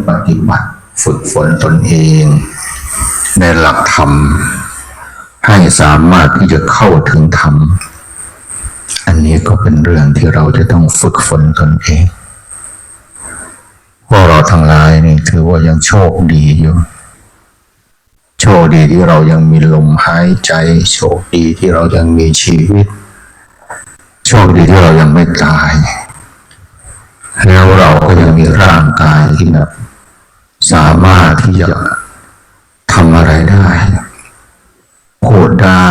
ปฏิบัติ ฝึกฝนตนเองในหลักธรรม ให้สามารถที่จะเข้าถึงธรรม อันนี้ก็เป็นเรื่องที่เราจะต้องฝึกฝนตนเอง พวกเราทั้งหลายนี่ถือว่ายังโชคดีอยู่ โชคดีที่เรายังมีลมหายใจ โชคดีที่เรายังมีชีวิต โชคดีที่เรายังไม่ตาย แล้วเราก็ยังมีร่างกายที่แบบสามารถที่จะทำอะไรได้ พูดได้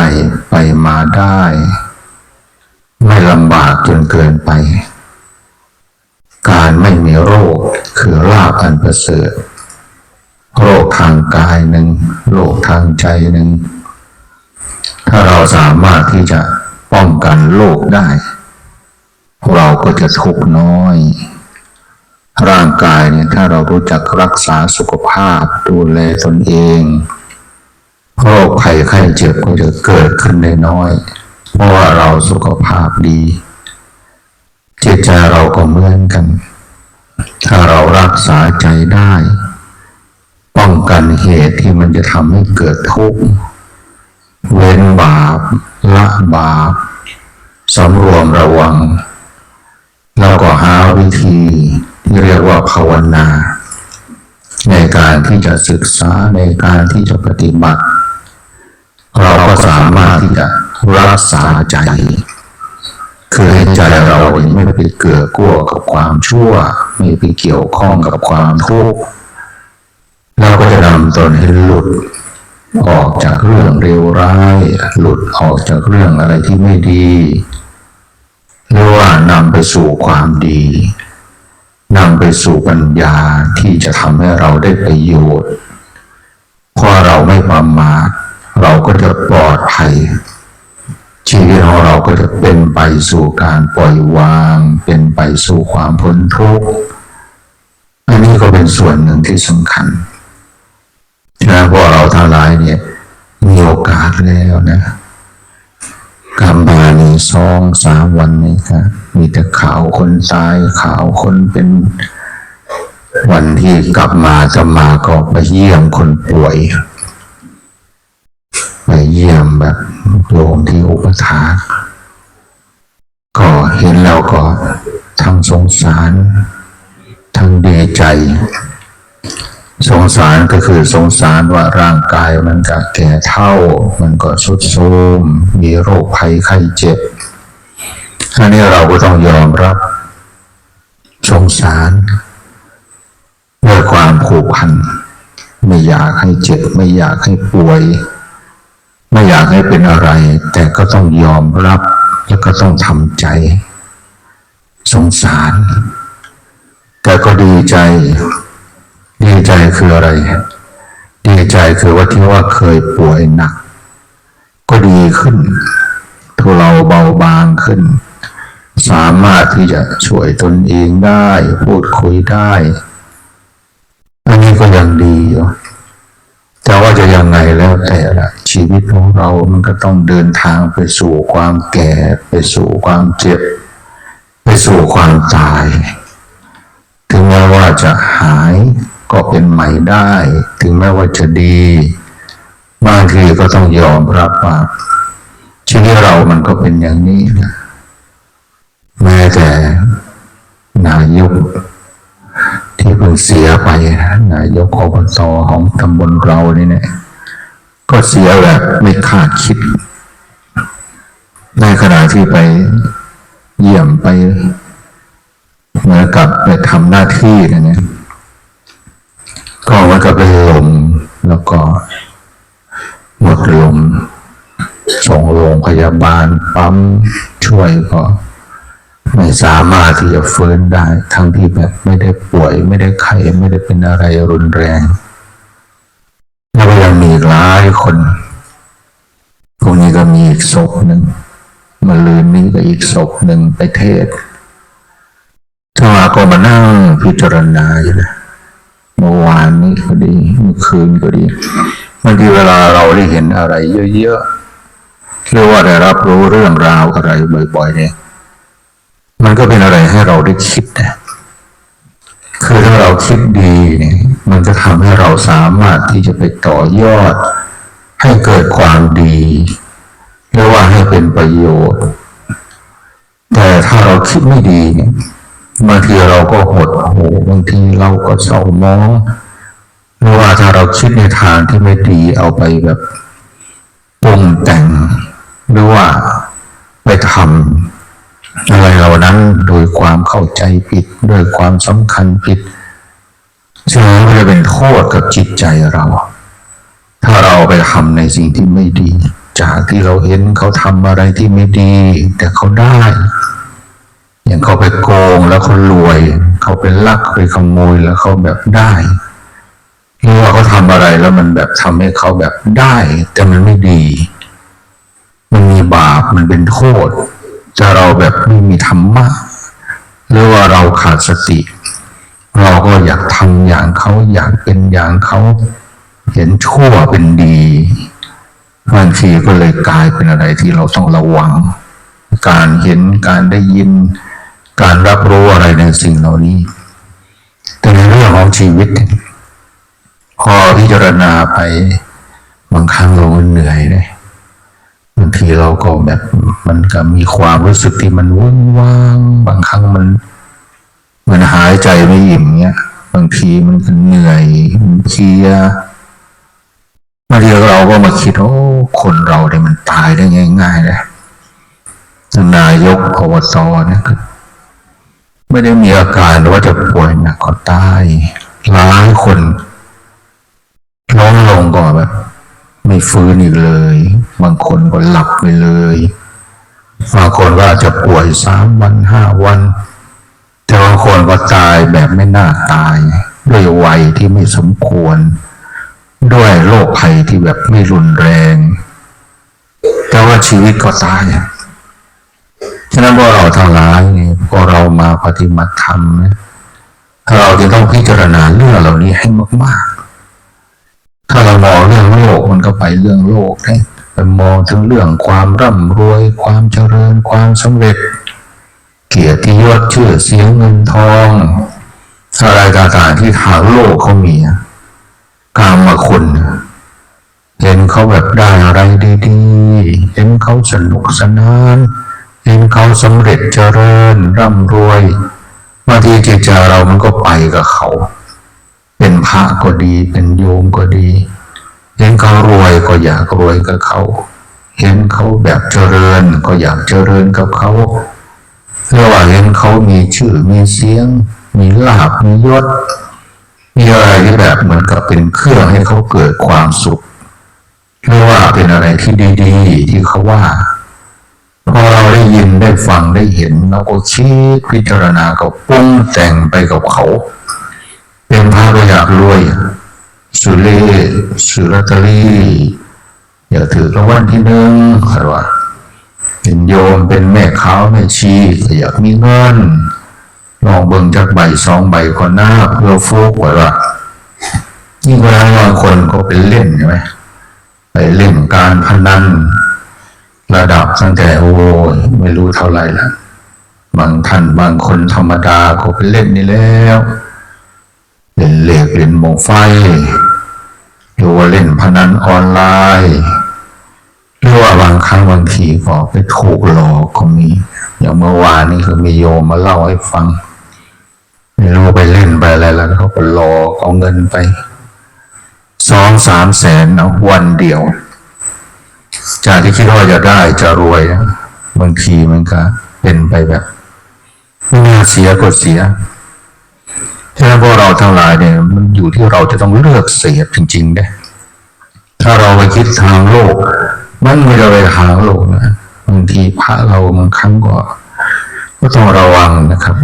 ไปมาได้ ไม่ลำบากจนเกินไป การไม่มีโรคคือลาภอันประเสริฐ โรคทางกายหนึ่ง โรคทางใจหนึ่ง ถ้าเราสามารถที่จะป้องกันโรคได้ เราก็จะทุกข์น้อย ร่างกายเนี่ย ถ้าเรารู้จักรักษาสุขภาพ ดูแลตนเอง โรคภัยไข้เจ็บก็จะเกิดขึ้นได้น้อย เพราะว่าเราสุขภาพดี จิตใจเราก็เหมือนกัน ถ้าเรารักษาใจได้ ป้องกันเหตุที่มันจะทำให้เกิดทุกข์ เว้นบาป ละบาป สำรวมระวัง แล้วก็หาวิธีที่เรียกว่าภาวนา ในการที่จะศึกษา ในการที่จะปฏิบัติ เราก็สามารถที่จะรักษาใจ คือให้ใจเราเนี่ยไม่ไปเกื้อกลัวกับความชั่ว ไม่ไปเกี่ยวข้องกับความทุกข์ เราก็จะนำตนให้หลุดออกจากเรื่องเลวร้าย หลุดออกจากเรื่องอะไรที่ไม่ดี หรือว่านำไปสู่ความดี นำไปสู่ปัญญาที่จะทำให้เราได้ประโยชน์ เพราะเราไม่ประมาท เราก็จะปลอดภัย ชีวิตของเราก็จะเป็นไปสู่การปล่อยวาง เป็นไปสู่ความพ้นทุกข์ อันนี้ก็เป็นส่วนหนึ่งที่สำคัญ ฉะนั้นพวกเราทั้งหลายเนี่ย มีโอกาสแล้วนะ กลับมานี่สองสามวันนี่ก็มีแต่ข่าวคนตาย ข่าวคนเป็น วันที่กลับมา อาตมาก็ไปเยี่ยมคนป่วย ไปเยี่ยมแบบโยมที่อุปัฏฐาก ก็เห็นแล้วก็ทั้งสงสาร ทั้งดีใจ สงสารก็คือสงสารว่าร่างกายมันก็แก่เฒ่า มันก็ทรุดโทรม มีโรคภัยไข้เจ็บ อันนี้เราก็ต้องยอมรับ สงสาร ด้วยความผูกพัน ไม่อยากให้เจ็บ ไม่อยากให้ป่วย ไม่อยากให้เป็นอะไร แต่ก็ต้องยอมรับ แล้วก็ต้องทำใจ สงสาร แต่ก็ดีใจ ดีใจคืออะไร ดีใจคือว่าที่ว่าเคยป่วยหนัก ก็ดีขึ้น ทุเลาเบาบางขึ้น สามารถที่จะช่วยตนเองได้ พูดคุยได้ อันนี้ก็ยังดีอยู่ แต่ว่าจะยังไงแล้วแต่ละ ชีวิตของเรามันก็ต้องเดินทางไปสู่ความแก่ ไปสู่ความเจ็บ ไปสู่ความตาย ถึงแม้ว่าจะหายก็เป็นใหม่ได้ ถึงแม้ว่าจะดี บางทีก็ต้องยอมรับว่าชีวิตเรามันก็เป็นอย่างนี้นะ แม้แต่นายกที่เพิ่งเสียไปนะ นายก อบต ของตำบลเรานี่แหละ ก็เสียแบบไม่คาดคิด ในขณะที่ไปเยี่ยมไป เหมือนกับไปทำหน้าที่นะเนี่ย ก็เหมือนกับเป็นลม แล้วก็หมดลม ส่งโรงพยาบาล ปั๊มช่วยก็ไม่สามารถที่จะฟื้นได้ ทั้งที่แบบไม่ได้ป่วย ไม่ได้ไข้ ไม่ได้เป็นอะไรรุนแรง แล้วก็ยังมีอีกหลายคน พรุ่งนี้ก็มีอีกศพหนึ่ง มะรืนนี้ก็อีกศพหนึ่ง ไปเทศน์ อาตมาก็มานั่งพิจารณาอยู่นะ เมื่อวานนี้ก็ดี เมื่อคืนก็ดี บางทีเวลาเราได้เห็นอะไรเยอะๆ หรือว่าได้รับรู้เรื่องราวอะไรบ่อยๆ เนี่ย มันก็เป็นอะไรให้เราได้คิดนะ คือถ้าเรา ຄິດດີນີ້ ມັນຈະທຳໃຫ້ເຮົາສາມາດທີ່ຈະໄປຕໍ່ຍອດໃຫ້ເກີດຄວາມດີ ຫຼືວ່າໃຫ້ເປັນປະໂຫຍດ. ແຕ່ຖ້າເຮົາຄິດໄມ່ດີນີ້ ບາງທີເຮົາກໍຫົດຫູ່ ບາງທີເຮົາກໍເສົ້າໝອງ ຫຼືວ່າຖ້າເຮົາຄິດໃນທາງທີ່ໄມ່ດີ ເອົາໄປແບບປຸງແຕ່ງ ຫຼືວ່າໄປທຳອະໄລເຫຼົ່ານັ້ນໂດຍຄວາມເຂົ້າໃຈຜິດ ດ້ວຍຄວາມສຳຄັນຜິດ ຊຶ່ງມັນຈະເປັນໂທດກັບຈິດໃຈເຮົາ. ຖ້າເຮົາໄປທຳໃນສິ່ງທີ່ໄມ່ດີ ຈາກທີ່ເຮົາເຫັນເຂົາທຳອະໄລທີ່ໄມ່ດີ ແຕ່ເຂົາໄດ້ ຢ່າງເຂົາໄປໂກງແລ້ວເຂົາລວຍ ເຂົາໄປລັກໄປຂະໂມຍແລ້ວເຂົາແບບໄດ້ ຫຼືວ່າເຂົາທຳອະໄລແລ້ວມັນແບບທຳໃຫ້ເຂົາແບບໄດ້ ແຕ່ມັນໄມ່ດີ ມັນມີບາບ ມັນເປັນໂທດ. ຖ້າເຮົາແບບບໍ່ມີທຳມະ ຫຼືວ່າເຮົາຂາດສະຕິ ເຮົາກໍຢາກທຳຢ່າງເຂົາ ຢາກເປັນຢ່າງເຂົາ ເຫັນຊົ່ວເປັນດີ ບາງທີກໍເລີຍກາຍເປັນອະໄລທີ່ເຮົາຕ້ອງລະວັງ ການເຫັນ ການໄດ້ຍິນ ການຮັບຮູ້ອະໄລໃນສິ່ງເຫຼົ່ານີ້. ແຕ່ໃນເລື່ອງຂອງຊີວິດ ພໍພິຈາລະນາໄປ ບາງຄັ້ງເຮົາກໍເໜື່ອຍເດ້ ບາງທີເຮົາກໍແບບ ມັນກໍມີຄວາມຮູ້ສຶກທີ່ມັນເວີ້ງວ້າງ ບາງຄັ້ງມັນ ມັນຫາຍໃຈໄມ່ອີ່ມເນີ້ຍ ບາງທີມັນກໍເໜື່ອຍ ມັນເພຍ. ບາງທີເຮົາກໍມາຄິດ ໂອ້ ຄົນເຮົານີ້ມັນຕາຍໄດ້ງ່າຍໆເດ້ ນາຍົກ ອບຕ ນີ້ກໍບໍ່ໄດ້ມີອາການວ່າຈະປ່ວຍໜັກກໍຕາຍ. ຫຼາຍຄົນ ລົ້ມລົງກໍແບບໄມ່ຟື້ນອີກເລີຍ ບາງຄົນກໍຫຼັບໄປເລີຍ ບາງຄົນກໍອາດຈະປ່ວຍສາມວັນ ຫ້າວັນ ແຕ່ບາງຄົນກໍຕາຍແບບໄມ່ໜ້າຕາຍ ດ້ວຍໄວທີ່ໄມ່ສົມຄວນ ດ້ວຍໂລກໄພທີ່ແບບໄມ່ຮຸນແຮງ ແຕ່ວ່າຊີວິດກໍຕາຍ. ສະນັ້ນ ພວກເຮົາທັງຫຼາຍນີ້ ພວກເຮົາມາປະຕິບັດທຳນະ ເຮົາຈະຕ້ອງພິຈາລະນາເລື່ອງເຫຼົ່ານີ້ໃຫ້ມາກໆ. ຖ້າເຮົາມອງເລື່ອງໂລກ ມັນກໍໄປເລື່ອງໂລກເດ້ ໄປມອງເຖິງເລື່ອງຄວາມຮ່ຳລວຍ ຄວາມຈະເລີນ ຄວາມສຳເລັດ ກຽດຕິຍົດ ຊື່ສຽງ ເງິນທອງ ອະໄລຕ່າງໆທີ່ທາງໂລກເຂົາມີ ກາມະຄຸນ ເຫັນເຂົາແບບໄດ້ອະໄລດີໆ ເຫັນເຂົາສະໜຸກສະໜານ ເຫັນເຂົາສຳເລັດຈະເລີນ ຮ່ຳລວຍ ບາງທີຈິດໃຈເຮົາມັນກໍໄປກັບເຂົາ ເປັນພະກໍດີ ເປັນໂຍມກໍດີ ເຫັນເຂົາລວຍກໍຢາກລວຍກັບເຂົາ ເຫັນເຂົາແບບຈະເລີນກໍຢາກຈະເລີນກັບເຂົາ ຫຼືວ່າເຫັນເຂົາມີຊື່ມີສຽງ ມີລາບມີຍົດ ມີອະໄລທີ່ແບບເໝືອນກັບເປັນເຄື່ອງໃຫ້ເຂົາເກີດຄວາມສຸກ ຫຼືວ່າເປັນອະໄລທີ່ດີໆ ທີ່ເຂົາວ່າ ພໍເຮົາໄດ້ຍິນ ໄດ້ຟັງ ໄດ້ເຫັນ ເຮົາກໍຄິດພິຈາລະນາ ກໍປຸງແຕ່ງໄປກັບເຂົາ ເປັນພະກໍຢາກລວຍ ຊື້ເລກ ຊື້ລອດເຕີຣີ ຢາກຖືກລາງວັນທີໜຶ່ງ ຂ້ອຍວ່າ ເປັນໂຍມ ເປັນແມ່ຂາວແມ່ຊີ ກໍຢາກມີເງິນ ລອງເບິ່ງຈັກໃບສອງໃບກ່ອນນາ ເພື່ອຟຸກ ຂ້ອຍວ່າ. ຍິ່ງກວ່ານັ້ນ ບາງຄົນກໍໄປຫຼິ້ນ ເຫັນໄໝ ໄປຫຼິ້ນການພະນັນ ລະດັບຕັ້ງແຕ່ ໂອ້ຍ ໄມ່ຮູ້ເທົ່າໃດລະ ບາງທ່ານບາງຄົນທຳມະດາກໍໄປຫຼິ້ນນີ້ແລ້ວ ເລ່ນເລກ ເລ່ນບັ້ງໄຟ ຫຼືວ່າເລ່ນພະນັນອອນລາຍ ຫຼືວ່າບາງຄັ້ງບາງທີກໍໄປຖືກຫຼອກກໍມີ. ຢ່າງເມື່ອວານນີ້ກໍມີໂຍມມາເລົ່າໃຫ້ຟັງ ໄມ່ຮູ້ໄປຫຼິ້ນໄປອະໄລ ແລ້ວເຂົາກໍຫຼອກເອົາເງິນໄປສອງສາມແສນ ເອົາວັນດຽວ ຈາກທີ່ຄິດວ່າຈະໄດ້ຈະລວຍ ບາງທີມັນກໍເປັນໄປແບບ ໜ້າເສຍກໍເສຍ. ສະນັ້ນ ພວກເຮົາທັງຫຼາຍນີ້ ມັນຢູ່ທີ່ເຮົາຈະຕ້ອງເລືອກເສບຈິງໆເດ້. ຖ້າເຮົາໄປຄິດທາງໂລກ ມັນກໍຈະໄປທາງໂລກນະ. ບາງທີພະເຮົາບາງຄັ້ງກໍ ກໍຕ້ອງລະວັງນະຄັບ.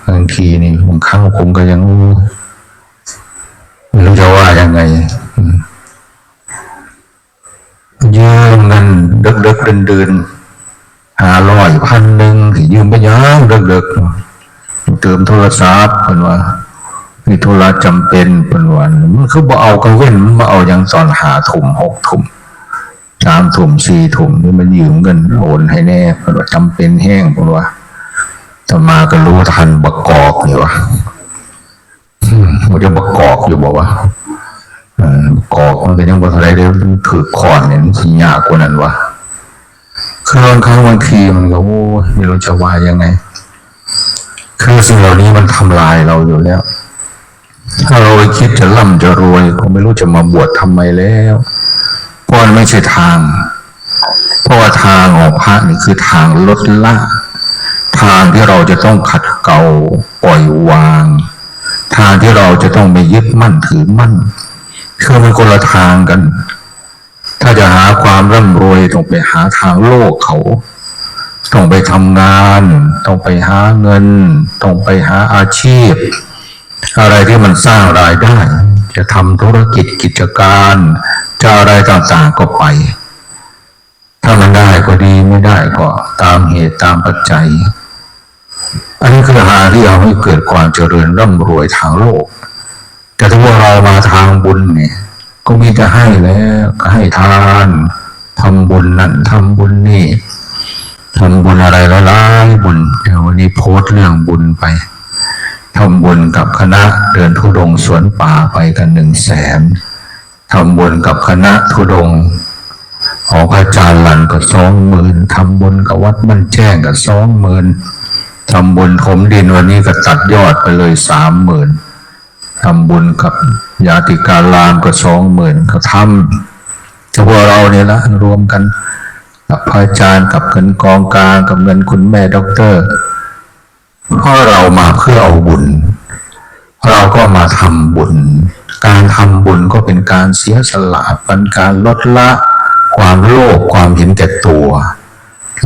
ບາງທີນີ້ ບາງຄັ້ງຜົມກໍຍັງ ໂອ້ ບໍ່ຮູ້ຈະວ່າຍັງໄງ ອືມ. ຢືມເງິນເດິກໆ ດື່ນໆ ຫ້າຮ້ອຍ ພັນໜຶ່ງ ຊິຢືມໄປຫຍັງເດິກໆ ເຕີມໂທລະສັບ ເພິ່ນວ່າ ມີທຸລະຈຳເປັນ ເພິ່ນວ່າ. ມັນຄືບໍ່ເອົາກາງເວັນ ມັນມາເອົາຫຍັງຕອນຫ້າທຸ່ມ ຫົກທຸ່ມ ສາມທຸ່ມ ສີ່ທຸ່ມ ນີ້ມາຢືມເງິນໂອນໃຫ້ແດ່ ເພິ່ນວ່າ ຈຳເປັນແຮງ ເພິ່ນວ່າ. ອາດຕະມາກໍຮູ້ທັນບັກກອກນີ້ວ່າ. ອືມ ບໍ່ ຍັງປະກອບຢູ່ບໍ່ວະ? ເອີ ປະກອບມັນກໍຍັງບໍ່ເທົ່າໃດເດ້ ຖືກຄ້ອນນີ້ມັນຊິຍາກກວ່ານັ້ນວະ. ຄືບາງຄັ້ງບາງທີມັນກໍ ໂອ້ຍ ໄມ່ຮູ້ຈະວ່າຍັງໄງ. ຄືສິ່ງເຫຼົ່ານີ້ມັນທຳລາຍເຮົາຢູ່ແລ້ວ. ຖ້າເຮົາໄປຄິດຈະລ່ຳຈະລວຍ ກໍໄມ່ຮູ້ຈະມາບວດທຳໄມແລ້ວ ເພາະມັນໄມ່ໃຊ່ທາງ. ເພາະວ່າທາງຂອງພະນີ້ຄືທາງລົດລະ, ທາງທີ່ເຮົາຈະຕ້ອງຂັດເກົາ, ປ່ອຍວາງ, ທາງທີ່ເຮົາຈະຕ້ອງໄປຍຶດໝັ້ນຖືໝັ້ນ, ຄືມັນຄົນລະທາງກັນ. ຖ້າຈະຫາຄວາມລ່ຳລວຍ ຕ້ອງໄປຫາທາງໂລກເຂົາ, ຕ້ອງໄປທຳງານ, ຕ້ອງໄປຫາເງິນ, ຕ້ອງໄປຫາອາຊີບ ອະໄລທີ່ມັນສ້າງລາຍໄດ້, ຈະທຳທຸລະກິດກິດຈະການ, ຈະອະໄລຕ່າງໆກໍໄປ. ຖ້າມັນໄດ້ກໍດີ, ໄມ່ໄດ້ກໍຕາມເຫດຕາມປັດໄຈ. ອັນນີ້ຄືຫາທີ່ເອົາໃຫ້ເກີດຄວາມຈະເລີນລ່ຳລວຍທາງໂລກ. ແຕ່ຖ້າພວກເຮົາມາທາງບຸນນີ້ ກໍມີແຕ່ໃຫ້ແລ້ວ, ກໍໃຫ້ທານ, ທຳບຸນນັ້ນ, ທຳບຸນນີ້, ທຳບຸນອະໄລຫຼາຍໆ ບຸນ. ດຽວວັນນີ້ໂພສເລື່ອງບຸນໄປ, ທຳບຸນກັບຄະນະເດີນທຸດົງສວນປ່າໄປກັນໜຶ່ງແສນ, ທຳບຸນກັບຄະນະທຸດົງຂອງພະອາຈານຫຼັນກໍສອງໝື່ນ, ທຳບຸນກັບວັດບ້ານແຈ້ງກໍສອງໝື່ນ, ທຳບຸນຖົມດິນວັນນີ້ກໍຕັດຍອດໄປເລີຍສາມໝື່ນ, ທຳບຸນກັບຍາຕິກາລາມກໍສອງໝື່ນ, ກໍທຳກັບພວກເຮົານີ້ລະ ລວມກັນກັບພະອາຈານ, ກັບເງິນກອງກາງ, ກັບເງິນຄຸນແມ່ດັອກເຕີ. ເພາະເຮົາມາເພື່ອເອົາບຸນ, ເຮົາກໍມາທຳບຸນ. ການທຳບຸນກໍເປັນການເສຍສະຫຼະ, ເປັນການລົດລະຄວາມໂລບ, ຄວາມເຫັນແກ່ຕົວ,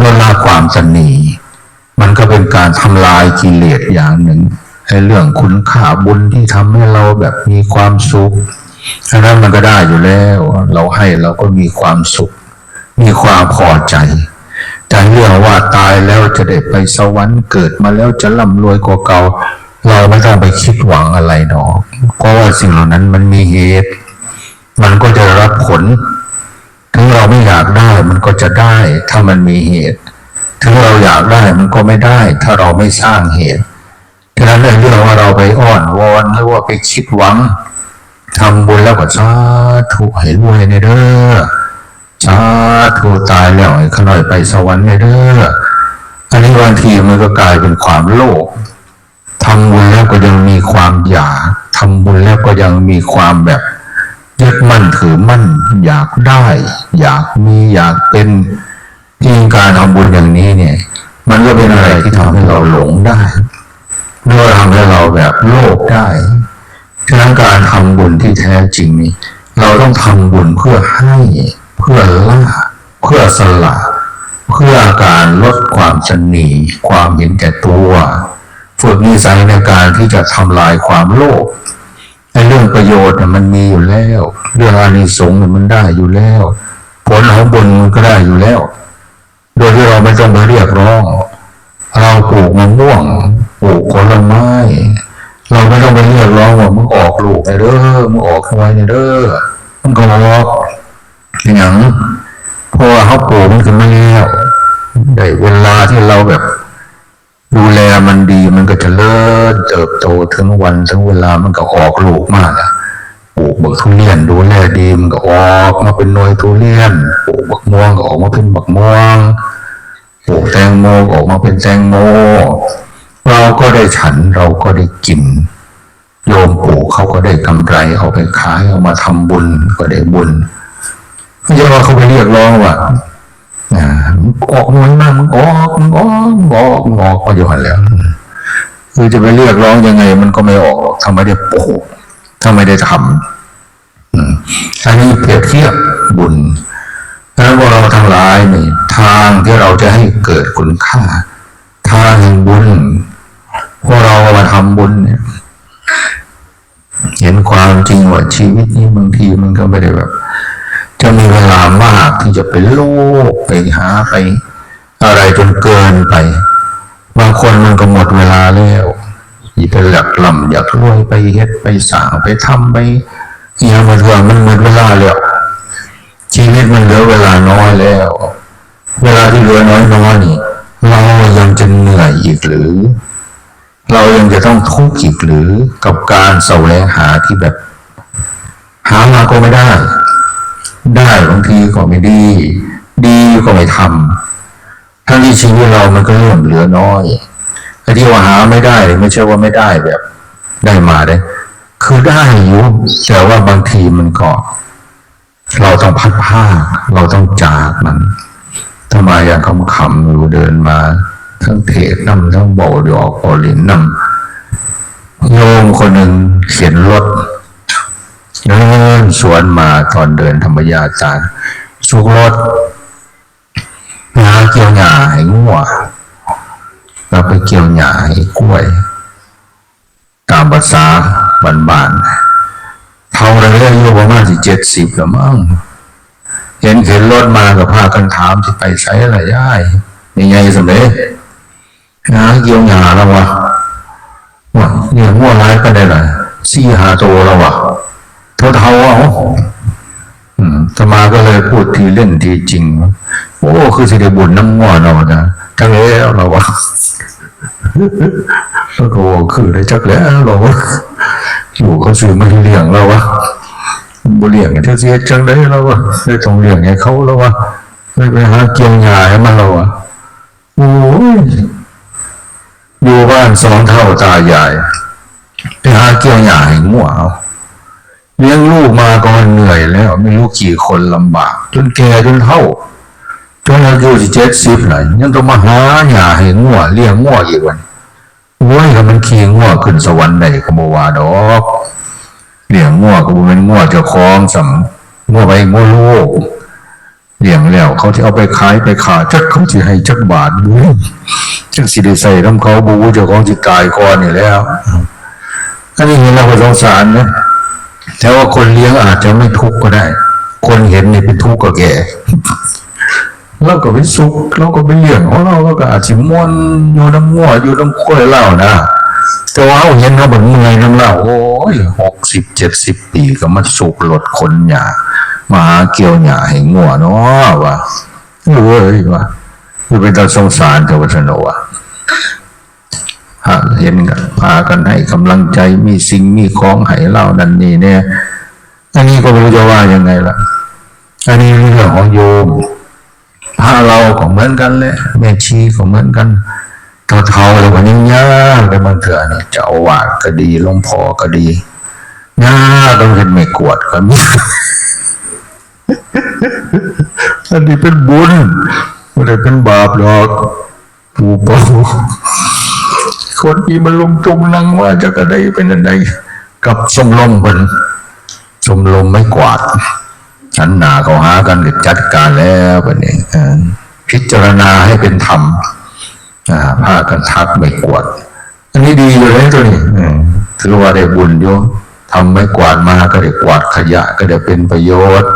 ລົດລະຄວາມຕະໜີ. ມັນກໍເປັນການທຳລາຍກິເລດຢ່າງໜຶ່ງ. ໃນເລື່ອງຄຸນຄ່າບຸນທີ່ທຳໃຫ້ເຮົາແບບມີຄວາມສຸກ, ອັນນັ້ນມັນກໍໄດ້ຢູ່ແລ້ວ. ເຮົາໃຫ້ເຮົາກໍມີຄວາມສຸກ, ມີຄວາມພໍໃຈ. ແຕ່ເລື່ອງວ່າຕາຍແລ້ວຈະໄດ້ໄປສະຫວັນ, ເກີດມາແລ້ວຈະລ່ຳລວຍກວ່າເກົ່າ, ເຮົາບໍ່ຕ້ອງໄປຄິດຫວັງອະໄລດອກ, ເພາະວ່າສິ່ງເຫຼົ່ານັ້ນມັນມີເຫດ, ມັນກໍຈະໄດ້ຮັບຜົນ. ເຖິງເຮົາໄມ່ຢາກໄດ້, ມັນກໍຈະໄດ້ ຖ້າມັນມີເຫດ. ເຖິງເຮົາຢາກໄດ້, ມັນກໍໄມ່ໄດ້ ຖ້າເຮົາໄມ່ສ້າງເຫດ. ສະນັ້ນ ເລື່ອງວ່າເຮົາໄປອ້ອນວອນ ຫຼືວ່າໄປຄິດຫວັງ, ທຳບຸນແລ້ວກໍສາທຸ ໃຫ້ລວຍແດ່ເດີ, ສາທຸ ຕາຍແລ້ວໃຫ້ຂ້ານ້ອຍໄປສະຫວັນແດ່ເດີ, ອັນນີ້ບາງທີມັນກໍກາຍເປັນຄວາມໂລບ. ທຳບຸນແລ້ວກໍຍັງມີຄວາມຢາກ, ທຳບຸນແລ້ວກໍຍັງມີຄວາມແບບຍຶດໝັ້ນຖືໝັ້ນ, ຢາກໄດ້, ຢາກມີ, ຢາກເປັນ. ທີ່ການທຳບຸນຢ່າງນີ້ເນຍ ມັນກໍເປັນອະໄລທີ່ທຳໃຫ້ເຮົາຫຼົງໄດ້ ຫຼືວ່າທຳໃຫ້ເຮົາແບບໂລບໄດ້. ສະນັ້ນ ການທຳບຸນທີ່ແທ້ຈິງນີ້ ເຮົາຕ້ອງທຳບຸນເພື່ອໃຫ້, ເພື່ອລະ, ເພື່ອສະຫຼະ, ເພື່ອການລົດຄວາມຕະໜີ, ຄວາມເຫັນແກ່ຕົວ, ຝຶກນິໄສໃນການທີ່ຈະທຳລາຍຄວາມໂລບ. ໃນເລື່ອງປະໂຫຍດນະ ມັນມີຢູ່ແລ້ວ, ເລື່ອງອານິສົງນະ ມັນໄດ້ຢູ່ແລ້ວ, ຜົນຂອງບຸນມັນກໍໄດ້ຢູ່ແລ້ວ. ໂດຍທີ່ເຮົາບໍ່ຕ້ອງໄປຮຽກຮ້ອງ. ເຮົາປູກມະມ່ວງ, ປູກຜົນລະໄມ້, ເຮົາບໍ່ຕ້ອງໄປຮຽກຮ້ອງວ່າ ມຶງອອກລູກແດ່ເດີ, ມຶງອອກໜ່ວຍແດ່ເດີ, ມັນກໍອອກ. ເປັນຫຍັງ? ເພາະວ່າເຮົາປູກມັນຂຶ້ນມາແລ້ວ, ໄດ້ເວລາທີ່ເຮົາແບບດູແລມັນດີ, ມັນກໍຈະເລີນເຕີບໂຕ, ເຖິງວັນເຖິງເວລາມັນກໍອອກລູກມາລະ. ປູກບັກທຸລຽນ ດູແລດີ ມັນກໍອອກມາເປັນໜ່ວຍທຸລຽນ, ປູກບັກມ່ວງກໍອອກມາເປັນບັກມ່ວງ, ປູກແຕງໂມກໍອອກມາເປັນແຕງໂມ. ເຮົາກໍໄດ້ສັນ, ເຮົາກໍໄດ້ກິນ, ໂຍມປູກເຂົາກໍໄດ້ກຳໄລ, ເອົາໄປຂາຍ, ເອົາມາທຳບຸນກໍໄດ້ບຸນ. ຢ່າວ່າເຂົາໄປຮຽກຮ້ອງວ່າ ອາ ອອກໜ່ວຍມາ, ມຶງອອກ, ມຶງອອກ, ມຶງອອກ, ມຶງອອກມາຢູ່ຫັ້ນແຫຼະ. ຄືຈະໄປຮຽກຮ້ອງຍັງໄງ ມັນກໍໄມ່ອອກ ຖ້າໄມ່ໄດ້ປູກ, ຖ້າໄມ່ໄດ້ທຳ. ອືມ ອັນນີ້ປຽບທຽບບຸນ. ສະນັ້ນ ພວກເຮົາທັງຫຼາຍນີ້ ທາງທີ່ເຮົາຈະໃຫ້ເກີດຄຸນຄ່າ ທາງແຫ່ງບຸນ ພວກເຮົາມາທຳບຸນນີ້ ເຫັນຄວາມຈິງວ່າຊີວິດນີ້ບາງທີມັນກໍບໍ່ໄດ້ແບບຈະມີເວລາມາກທີ່ຈະໄປໂລບ ໄປຫາ ໄປ ອະໄລຈົນເກີນໄປ. ບາງຄົນມັນກໍໝົດເວລາແລ້ວ ຊິໄປຢາກລ່ຳຢາກລວຍ ໄປເຮັດໄປສ້າງໄປທຳໄປອີ່ຫຍັງ ບາງເທື່ອມັນໝົດເວລາແລ້ວ. ຊີວິດມັນເຫຼືອເວລານ້ອຍແລ້ວ. ເວລາທີ່ເຫຼືອນ້ອຍໆນີ້ ເຮົາຍັງຈະເມື່ອຍອີກຫຼື? เรายังจะต้องทุกข์อีกหรือกับการแสวงหาที่แบบหามาก็ไม่ได้ ได้บางทีก็ไม่ดี ดีก็ไม่ทำ ทั้งที่ชีวิตเรามันก็เริ่มเหลือน้อย ไอ้ที่ว่าหาไม่ได้เนี่ยไม่ใช่ว่าไม่ได้แบบได้มาเด้ คือได้อยู่ แต่ว่าบางทีมันก็ เราต้องพลัดพราก เราต้องจากมัน อาตมาย่างขำๆ อยู่ เดินมา ทั้งเทศน์นำ ทั้งเว้าหยอกเว้าหลิ้นนำ โยมคนหนึ่งเข็นรถ เดินสวนมาตอนเดินธรรมญาตรา สุกรถ หาเกี่ยวหญ้าให้งัว แล้วไปเกี่ยวหญ้าให้กล้วย ตามภาษาบ้านๆ เฒ่าแล้วเด้ อายุประมาณสิเจ็ดสิบแล้วมั้ง เห็นเข็นรถมาก็พากันถาม "สิไปไสล่ะยาย" แม่ใหญ่ส่ำเด้ "หาเกี่ยวหญ้า" แล้ววะ "ว่าเลี้ยงงัวหลายปานใดล่ะ" "สี่ห้าโต" แล้ววะ เฒ่าๆ เอ้า อืม อาตมาก็เลยพูดทีเล่นทีจริง "โอ้ คือสิได้บุญนำงัวเนาะ" นะ "จักแล้ว" แล้ววะ แล้วก็บอก "คือได้จักแล้ว" แล้ววะ "ลูกเขาซื้อมาให้เลี้ยง" แล้ววะ "บ่เลี้ยงจักสิเฮ็ดจั่งใด" แล้ววะ "เลยต้องเลี้ยงให้เขา" แล้ววะ "เลยไปหาเกี่ยวหญ้าให้มัน" แล้ววะ โอ้ย อยู่บ้านสองเฒ่าตายาย ไปหาเกี่ยวหญ้าให้งัวเอา เลี้ยงลูกมาก็เหนื่อยแล้ว ไม่รู้กี่คนลำบาก จนแก่จนเฒ่า จนอายุสิเจ็ดสิบแล้ว ยังต้องมาหาหญ้าให้งัว เลี้ยงงัวอีกวัน โอ้ย ถ้ามันขี่งัวขึ้นสวรรค์ได้ก็บ่ว่าดอก เลี้ยงงัวก็บ่แม่นงัวเจ้าของซ้ำ งัวไผงัวลูก เลี้ยงแล้วเขาสิเอาไปขายไปฆ่า จักเขาสิให้จักบาทบุ จักสิได้ใช้นำเขาบุ เจ้าของสิตายก่อนนี่แหล้ว อันนี้เห็นแล้วก็สงสารนะ แต่ว่าคนเลี้ยงอาจจะไม่ทุกข์ก็ได้ คนเห็นนี่เป็นทุกข์ก็แก่ เราก็ไปสุข เราก็ไปเลี้ยงของเรา เราก็อาจสิม่วนอยู่นำงัว อยู่นำควายเรานะ แต่ว่าเราเห็นเราบัดเมื่อยนำเรา โอ้ย หกสิบ เจ็ดสิบ ปีก็มาสุกรถขนหญ้า มาหาเกี่ยวหญ้าให้งัวเนาะ ว่า เอ้ย ว่า คือเป็นตาสงสารแท้ว่าซั่นเนาะ ว่า หากเห็นก็พากันให้กำลังใจ มีสิ่งมีของให้เรานั่นนี่แน่ อันนี้ก็ไม่รู้จะว่ายังไงล่ะ อันนี้เรื่องของโยม พระเราก็เหมือนกันแหละ แม่ชีก็เหมือนกัน เฒ่าๆ แล้วก็ยังยากไปบางเทื่อนะ เจ้าอาวาสก็ดี หลวงพ่อก็ดี ยากต้องเฮ็ดไม้กวาดก็มี อันนี้เป็นบุญ บ่ได้เป็นบาปดอก ปู่เป่า คนที่มาลงจงนั่งว่าจะกระไดเป็นอันใด กับชมรมเพิ่น ชมรมไม้กวาด หันหน้าเข้าหากันก็จัดการแล้วบัดนี้ เออ พิจารณาให้เป็นธรรม อ่า พากันถักไม้กวาด อันนี้ดีอยู่เลยตัวนี้ เออ ถือว่าได้บุญอยู่ ทำไม้กวาดมาก็ได้กวาดขยะ ก็ได้เป็นประโยชน์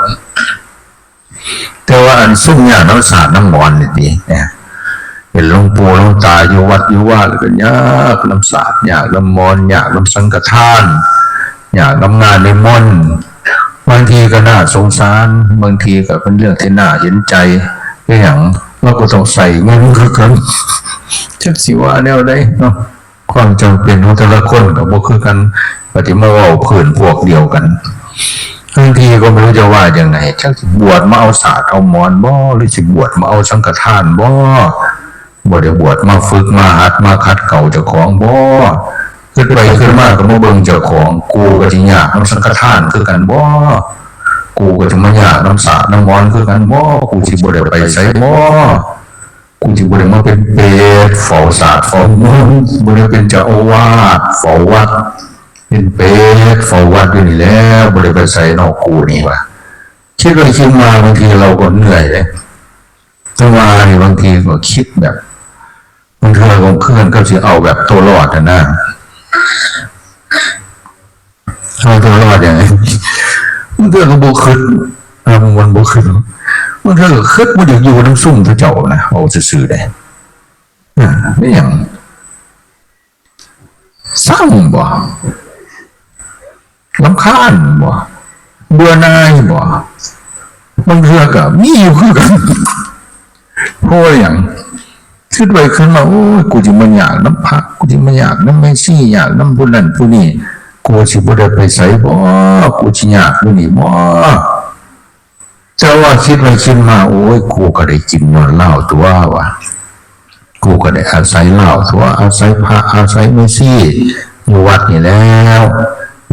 แต่ว่าอันซุ่มยากนำสาดนำหมอนนี่ติ เห็นหลวงปู่หลวงตาอยู่วัดอยู่วาแล้วก็ยากนำสาด ยากนำหมอน ยากนำสังฆทาน ยากนำงานนิมนต์ บางทีก็น่าสงสาร บางทีก็เป็นเรื่องที่น่าเห็นใจ คือหยัง เราก็ต้องใช้เงินคือกัน จักสิว่าแนวใดเนาะ ความจำเป็นของแต่ละคนก็บ่คือกัน ก็สิมาเว้าพื้นพวกเดียวกัน บางทีก็บ่รู้จะว่ายังไง จักสิบวชมาเอาสาดเอาหมอนบ่ หรือสิบวชมาเอาสังฆทานบ่ บ่ได้บวชมาฝึกมาหัดมาขัดเกลาเจ้าของบ่ คิดไปคิดมาก็มาเบิ่งเจ้าของ กูก็สิยากนำสังฆทานคือกันบ่ กูก็สิมายากนำสาดนำหมอนคือกันบ่ กูสิบ่ได้ไปไสบ่ กูสิบ่ได้มาเป็นเปรตเฝ้าสาดเฝ้าหมอน บ่ได้เป็นเจ้าอาวาสเฝ้าวัด เป็นเปรตเฝ้าวัดอยู่นี่แหละ บ่ได้ไปไสนอกกูนี่ว่า คิดไปคิดมาบางทีเราก็เหนื่อยเด้ แต่ว่านี่บางทีก็คิดแบบ บางเทื่อก็คือกันกับสิเอาแบบตัวรอดหั้นนะ เอาตัวรอดยังไง บางเทื่อก็บ่คิด เออ มันบ่คิด บางเทื่อก็คิดบ่อยากอยู่นำซุมเขาเจ้านะ เอาซื่อๆ เด้ อ่า เป็นหยัง ซังบ่ รำคาญบ่ เบื่อหน่ายบ่ บางเทื่อก็มีอยู่คือกัน เพราะว่าหยัง แท ຄິດໄປຄິດມາ ໂອ້ຍ ກູຊິມາຍາກນຳພະ ກູຊິມາຍາກນຳແມ່ຊີ ຍາກນຳຜູ້ນັ້ນຜູ້ນີ້ ກູຊິບໍ່ໄດ້ໄປໃສບໍ ກູຊິຍາກຢູ່ນີ້ບໍ. ແຕ່ວ່າຄິດໄປຄິດມາ ໂອ້ຍ ກູກໍໄດ້ກິນຍ້ອນລາວຕົວະ ວ່າ ກູກໍໄດ້ອາໄສລາວຕົວະ ອາໄສພະ ອາໄສແມ່ຊີຢູ່ວັດນີ້ແລ້ວ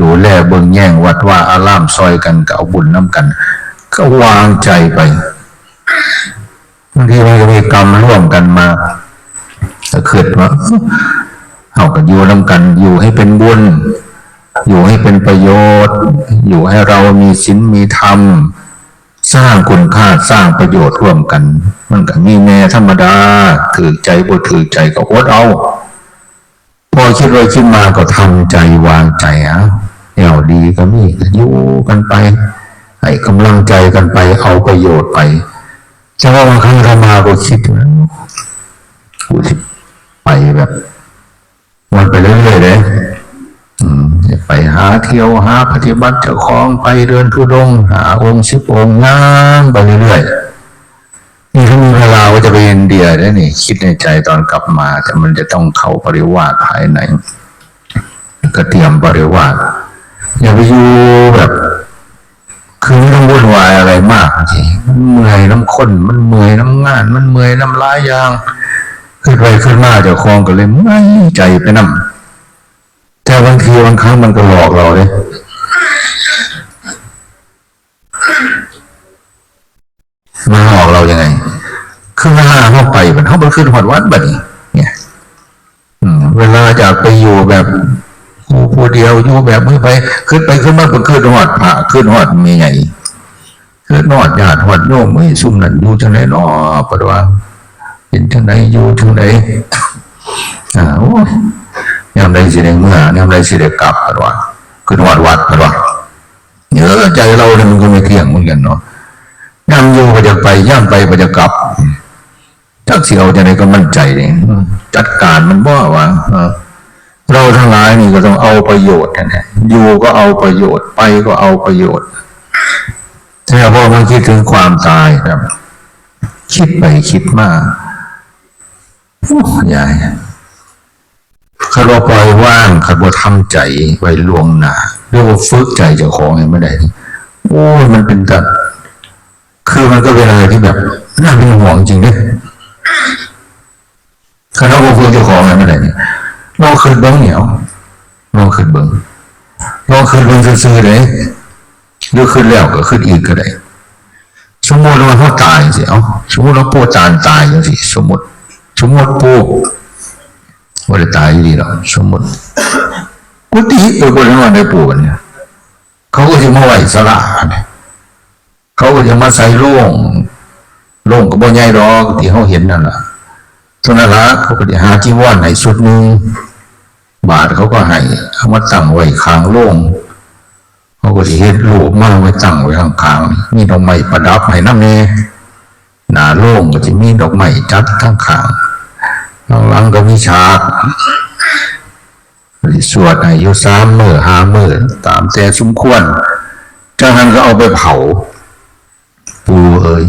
ດູແລເບິ່ງແຍງວັດວາອາລາມຊ່ອຍກັນ ກໍເອົາບຸນນຳກັນ ກໍວາງໃຈໄປ. ບາງທີມັນກໍມີກຳລວມກັນມາ ກໍຄິດວ່າ ເຮົາກໍຢູ່ນຳກັນ ຢູ່ໃຫ້ເປັນບຸນ ຢູ່ໃຫ້ເປັນປະໂຫຍດ ຢູ່ໃຫ້ເຮົາມີສິນມີທຳ ສ້າງຄຸນຄ່າ ສ້າງປະໂຫຍດຮ່ວມກັນ ມັນກໍມີແດ່ທຳມະດາ ຖືກໃຈບໍ່ຖືກໃຈກໍອົດເອົາ. ພໍຄິດໄປຄິດມາກໍທຳໃຈວາງໃຈ ເອົາ ແນວດີກໍມີ ກໍຢູ່ກັນໄປ ໃຫ້ກຳລັງໃຈກັນໄປ ເອົາປະໂຫຍດໄປ. ແຕ່ວ່າບາງຄັ້ງອາດຕະມາກໍຄິດ ກູຊິໄປແບບ ມັນໄປເລື້ອຍໆເດ້ ອືມ ໄປຫາທ່ຽວ ຫາປະຕິບັດເຈົ້າຂອງ ໄປເດີນທຸດົງ ຫ້າອົງ ສິບອົງ ຍ່າງໄປເລື້ອຍໆ. ນີ້ຖ້າມີເວລາວ່າຈະໄປອິນເດຍເດ້ນີ້ ຄິດໃນໃຈຕອນກັບມາ ແຕ່ມັນຈະຕ້ອງເຂົ້າປະລິວາດພາຍໃນ ກະຕຽມປະລິວາດ ຢ່າໄປຢູ່ແບບ ຄືມັນຕ້ອງວຸ່ນວາຍອະໄລມາກ ມັນເມື່ອຍນຳຄົນ ມັນເມື່ອຍນຳງານ ມັນເມື່ອຍນຳຫຼາຍຢ່າງ ຄິດໄປຄິດມາເຈົ້າຂອງກໍເລີຍເມື່ອຍໃຈໄປນຳ. ແຕ່ບາງທີບາງຄັ້ງມັນກໍຫຼອກເຮົາເດ້ ມັນຫຼອກເຮົາຍັງໄງ? ຄືເວລາເຮົາໄປ ເຮົາບໍ່ຄິດຮອດວັດບັດນີ້ ເນຍ ອືມ ເວລາຈາກໄປຢູ່ແບບຜູ້ ຜູ້ດຽວ ຢູ່ແບບມື້ໄປ ຄິດໄປຄິດມາ ເພິ່ນຄິດຮອດພະ ຄິດຮອດແມ່ໃຫຍ່ ຄືຮອດຍາດຮອດໂຍມ ເອີຍ ຊຸມນັ້ນຢູ່ຈັ່ງໃດນໍ ເພິ່ນວ່າ ເປັນຈັ່ງໃດ ຢູ່ຈັ່ງໃດ ອາ ໂອ້ຍ ຍາມໃດຊິໄດ້ເມືອ ຍາມໃດຊິໄດ້ກັບ ເພິ່ນວ່າ ຄືຮອດວັດ ເພິ່ນວ່າ ເອີ ໃຈເຮົານີ້ມັນກໍບໍ່ທ່ຽງເໝືອນກັນເນາະ ຍາມຢູ່ກໍຢາກໄປ ຍາມໄປກໍຢາກກັບ. ຈັກຊິເອົາຈັ່ງໃດກັບມັນໃຈນີ້ ຈັດການມັນບໍ່ວ່າ ເອີ ເຮົາທັງຫຼາຍນີ້ກໍຕ້ອງເອົາປະໂຫຍດຫັ້ນແຫຼະ ຢູ່ກໍເອົາປະໂຫຍດ ໄປກໍເອົາປະໂຫຍດ ແຕ່ພໍມາຄິດເຖິງຄວາມຕາຍ ແບບຄິດໄປຄິດມາ ໂອ້ ຍາຍ ຄັນວ່າປ່ອຍວາງ ຄັນບໍ່ທຳໃຈໄວ້ລ່ວງໜ້າ ຫຼືວ່າຝຶກໃຈເຈົ້າຂອງໃຫ້ມັນໄດ້ ໂອ້ຍ ມັນເປັນຕາ ຄືມັນກໍເປັນອະໄລທີ່ແບບໜ້າເປັນຫ່ວງຈິງເດ້. ຄັນເຮົາບໍ່ຝຶກເຈົ້າຂອງໃຫ້ມັນໄດ້ນີ້ ລອງຄິດເບິ່ງນີ້ ເອົາ ລອງຄິດເບິ່ງ ລອງຄິດເບິ່ງຊື່ໆເດ້ ຫຼືຄິດແລ້ວກໍຄິດອີກກໍໄດ້. ສົມມຸດວ່າເຮົາຕາຍຈັ່ງຊີ້ ເອົາ ສົມມຸດວ່າປູ່ຕານຕາຍຈັ່ງຊີ້ ສົມມຸດ ສົມມຸດປູ່ ບໍ່ໄດ້ຕາຍອີ່ຫຼີດອກ ສົມມຸດ ກຸຕິເພິ່ນບໍ່ໄດ້ນອນໃນປູ່ບັດນີ້ ເຂົາກໍຊິມາໄວ້ສາລາ ເຂົາກໍຈະມາໃສ່ໂລງ ໂລງກໍບໍ່ໃຫຍ່ດອກ ທີ່ເຮົາເຫັນນັ້ນລະ ເທົ່ານັ້ນລະ ເຂົາກໍຈະຫາຈີວອນໃຫ້ຊຸດໜຶ່ງ ບາດເຂົາກໍໃຫ້ ເອົາມາຕັ້ງໄວ້ຂ້າງໂລງ ເຂົາກໍຊິເຮັດຮູບມາໄວ້ຕັ້ງໄວ້ຂ້າງໆ ມີດອກໄມ້ປະດັບໃຫ້ນຳແດ່ ໜ້າໂລງກໍຈະມີດອກໄມ້ຈັດຂ້າງໆ ຂ້າງຫຼັງກໍມີສາກ ສວດໃຫ້ຢູ່ສາມມື້ຫ້າມື້ ຕາມແຕ່ສົມຄວນ ຈາກນັ້ນກໍເອົາໄປເຜົາ ປູ່ເອີຍ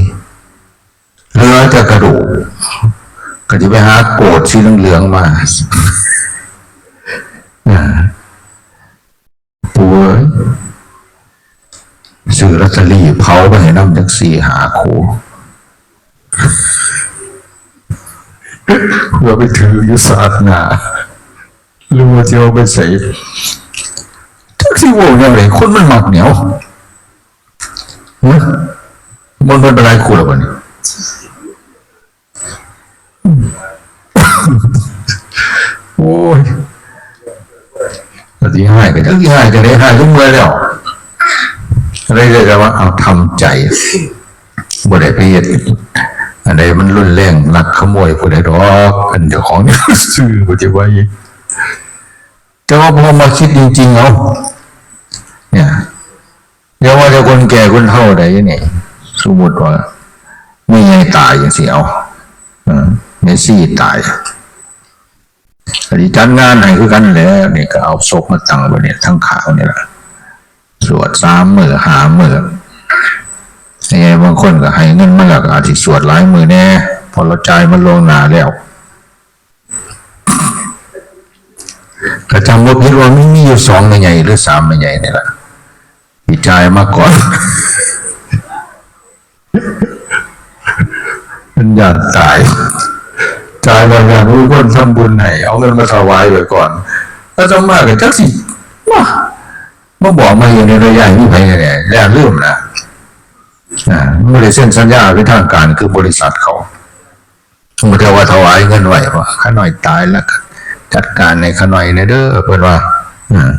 ເຫຼືອແຕ່ກະດູກ ກໍຈະໄປຫາໂກດສີເຫຼືອງໆມາ ປູ່ເອີຍ ຊື້ລອດເຕີຣີເຜົາໄປໃຫ້ນຳຈັກສີ່ຫ້າຄູ່ ເພື່ອໄປຖືຢູ່ຊາດໜ້າ ຫຼືວ່າຊິເອົາໄປໃສ່ ຈັກຊິເວົ້າແນວໃດ ຄົນມັນມັກແນວ ຫື ມັນເບິດໄປຫຼາຍຄູ່ແລ້ວບັດນີ້. ໂອ້ຍ ກໍຊິຮ້າຍ ກໍຈັກຊິຮ້າຍຈັ່ງໃດ ຮ້າຍຈົນເມື່ອຍແລ້ວ ກໍເລີຍແຕ່ວ່າເອົາທຳໃຈ ບໍ່ໄດ້ໄປເຮັດອັນໃດມັນຮຸນແຮງ ລັກຂະໂມຍຜູ້ໃດດອກ ເປັນເຈົ້າຂອງຊື່ບໍ່ຈະໄວ້ ແຕ່ວ່າພໍມາຄິດຈິງໆ ເອົາ ເນຍ ຢ່າວ່າແຕ່ຄົນແກ່ຄົນເຖົ້າໃດນີ້ ສົມມຸດວ່າແມ່ໃຫຍ່ຕາຍຈັ່ງຊີ້ ເອົາ ເອີ ແມ່ຊີຕາຍ ກໍຊິຈັດງານໃຫ້ຄືກັນແຫຼະ ນີ້ກໍເອົາສົບມາຕັ້ງໄວ້ນີ້ ທາງຂ້າງນີ້ລະ ສວດສາມມື້ຫ້າມື້ ແມ່ໃຫຍ່ບາງຄົນກໍໃຫ້ເງິນມາແລ້ວ ກໍອາດຊິສວດຫຼາຍມື້ແດ່ ເພາະລາວຈ່າຍມາລ່ວງໜ້າແລ້ວ ກໍຈຳບໍ່ຜິດວ່າມີ ມີຢູ່ສອງແມ່ໃຫຍ່ ຫຼື ສາມແມ່ໃຫຍ່ນີ້ລະ ທີ່ຈ່າຍມາກ່ອນ. ມັນຢ້ານຕາຍ ຈ່າຍແລ້ວຢ້ານມີຄົນທຳບຸນໃຫ້ ເອົາເງິນມາຖວາຍໄວ້ກ່ອນ. ອາດຕະມາກໍຈັກຊິ ມາ ມາບອກມາເຮັດໃຫ້ໄດ້ ຢ້ານມີໃຜແດ່ ຢ້ານລືມນະ. ອ່າ ບໍ່ໄດ້ເຊັນສັນຍາເປັນທາງການຄືບໍລິສັດເຂົາ. ບໍ່ໄດ້ວ່າຖວາຍເງິນໄວ້ ວ່າຂ້ານ້ອຍຕາຍແລ້ວກໍຈັດການໃຫ້ຂ້ານ້ອຍແດ່ເດີ້ ເພິ່ນວ່າ. ອືມ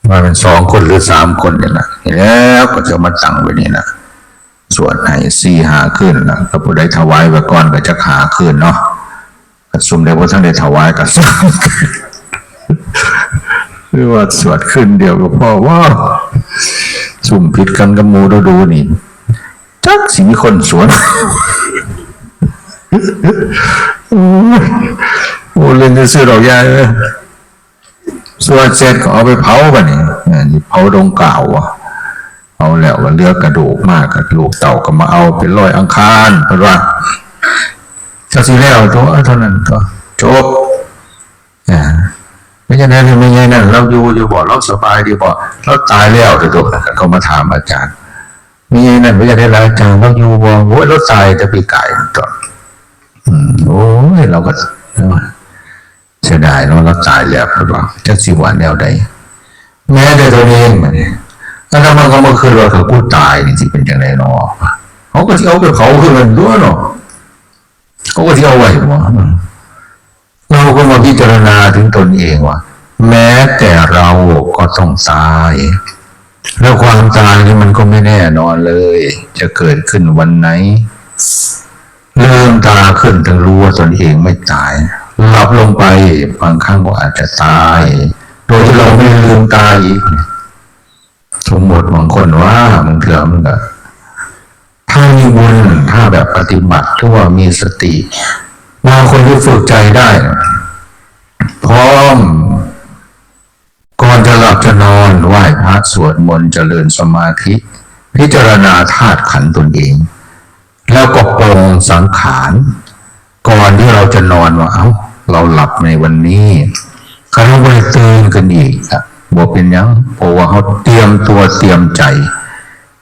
ວ່າແມ່ນສອງຄົນ ຫຼື ສາມຄົນນີ້ລະ ນີ້ແລ້ວກໍຈະມາຕັ້ງໄວ້ນີ້ລະ ສວດໃຫ້ສີ່ຫ້າຄືນລະ. ກໍຜູ້ໃດຖວາຍໄວ້ກ່ອນກໍຈັກຫ້າຄືນເນາະ. ຄັນຊຸມໃດບໍ່ທັນໄດ້ຖວາຍກໍສາມ ຫຼືວ່າສວດຄືນດຽວກໍພໍ. ວ້າວ ຊຸມຜິດກັນກັບໝູ່ດູໆນີ້ ຈັກຊິມີຄົນສວດ. ໂອ້ຍ ໂອ້ ຫຼິ້ນຊື່ໆດອກຍາຍເອີຍ. ສວດເສັດກໍເອົາໄປເຜົາບັດນີ້ ເອີ ເຜົາດົງກາວ. ເຜົາແລ້ວກໍເຫຼືອກະດູກມາ ກໍລູກເຕົ້າກໍມາເອົາໄປລອຍອັງຄານ ເພິ່ນວ່າ. ກໍຊິແລ້ວຕົວະ ເທົ່ານັ້ນຕົວະ ຈົບ. ອ່າ ເປັນຈັ່ງໃດແລ້ວແມ່ໃຫຍ່ນັ້ນ ລາວຢູ່ຢູ່ບໍ່? ລາວສະບາຍດີບໍ່? ລາວຕາຍແລ້ວຕົວະ ເຂົາມາຖາມອາຈານ. ແມ່ໃຫຍ່ນັ້ນເປັນຈັ່ງໃດລະອາຈານ? ລາວຢູ່ບໍ່? ໂອ້ຍ ລາວຕາຍແຕ່ປີກາຍຕົວະ. ອືມ ໂອ້ຍ ລາວກໍ ເສຍດາຍເນາະ ລາວຕາຍແລ້ວ ເພິ່ນວ່າ ຈັກຊິວ່າແນວໃດ. ແມ້ແຕ່ຕົນເອງບັດນີ້ ອາດຕະມາກໍມາຄິດວ່າ ຖ້າກູຕາຍນີ້ຊິເປັນຈັ່ງໃດເນາະ? ເຮົາກໍຊິເອົາໄປເຜົາຄືກັນຕົວະເນາະ ເຮົາກໍຊິເອົາໄວ້ບໍ່? ເຮົາກໍມາພິຈາລະນາເຖິງຕົນເອງວ່າ ແມ້ແຕ່ເຮົາກໍຕ້ອງຕາຍ ແລະ ຄວາມຕາຍນີ້ມັນກໍໄມ່ແນ່ນອນເລີຍ ຈະເກີດຂຶ້ນວັນໃດ. ລືມຕາຂຶ້ນເຖິງຮູ້ວ່າຕົນເອງໄມ່ຕາຍ ຫຼັບລົງໄປບາງຄັ້ງກໍອາດຈະຕາຍ ໂດຍທີ່ເຮົາໄມ່ລືມຕາອີກ. ສົມມຸດບາງຄົນວ່າ ບາງເທື່ອມັນກໍ ຖ້າມີບຸນ ຖ້າແບບປະຕິບັດ ຫຼືວ່າມີສະຕິ ບາງຄົນທີ່ຝຶກໃຈໄດ້ ພ້ອມ ກ່ອນຈະຫຼັບຈະນອນ ໄຫວ້ພະ ສວດມົນ ຈະເລີນສະມາທິ ພິຈາລະນາທາດຂັນຕົນເອງ ແລ້ວກໍປົງສັງຂານ ກ່ອນທີ່ເຮົາຈະນອນວ່າ ເອົ້າ ເຮົາຫຼັບໃນວັນນີ້ ຄັນເຮົາບໍ່ໄດ້ຕື່ນຂຶ້ນອີກ ບໍ່ເປັນຫຍັງ ເພາະວ່າເຮົາຕຽມຕົວ ຕຽມໃຈ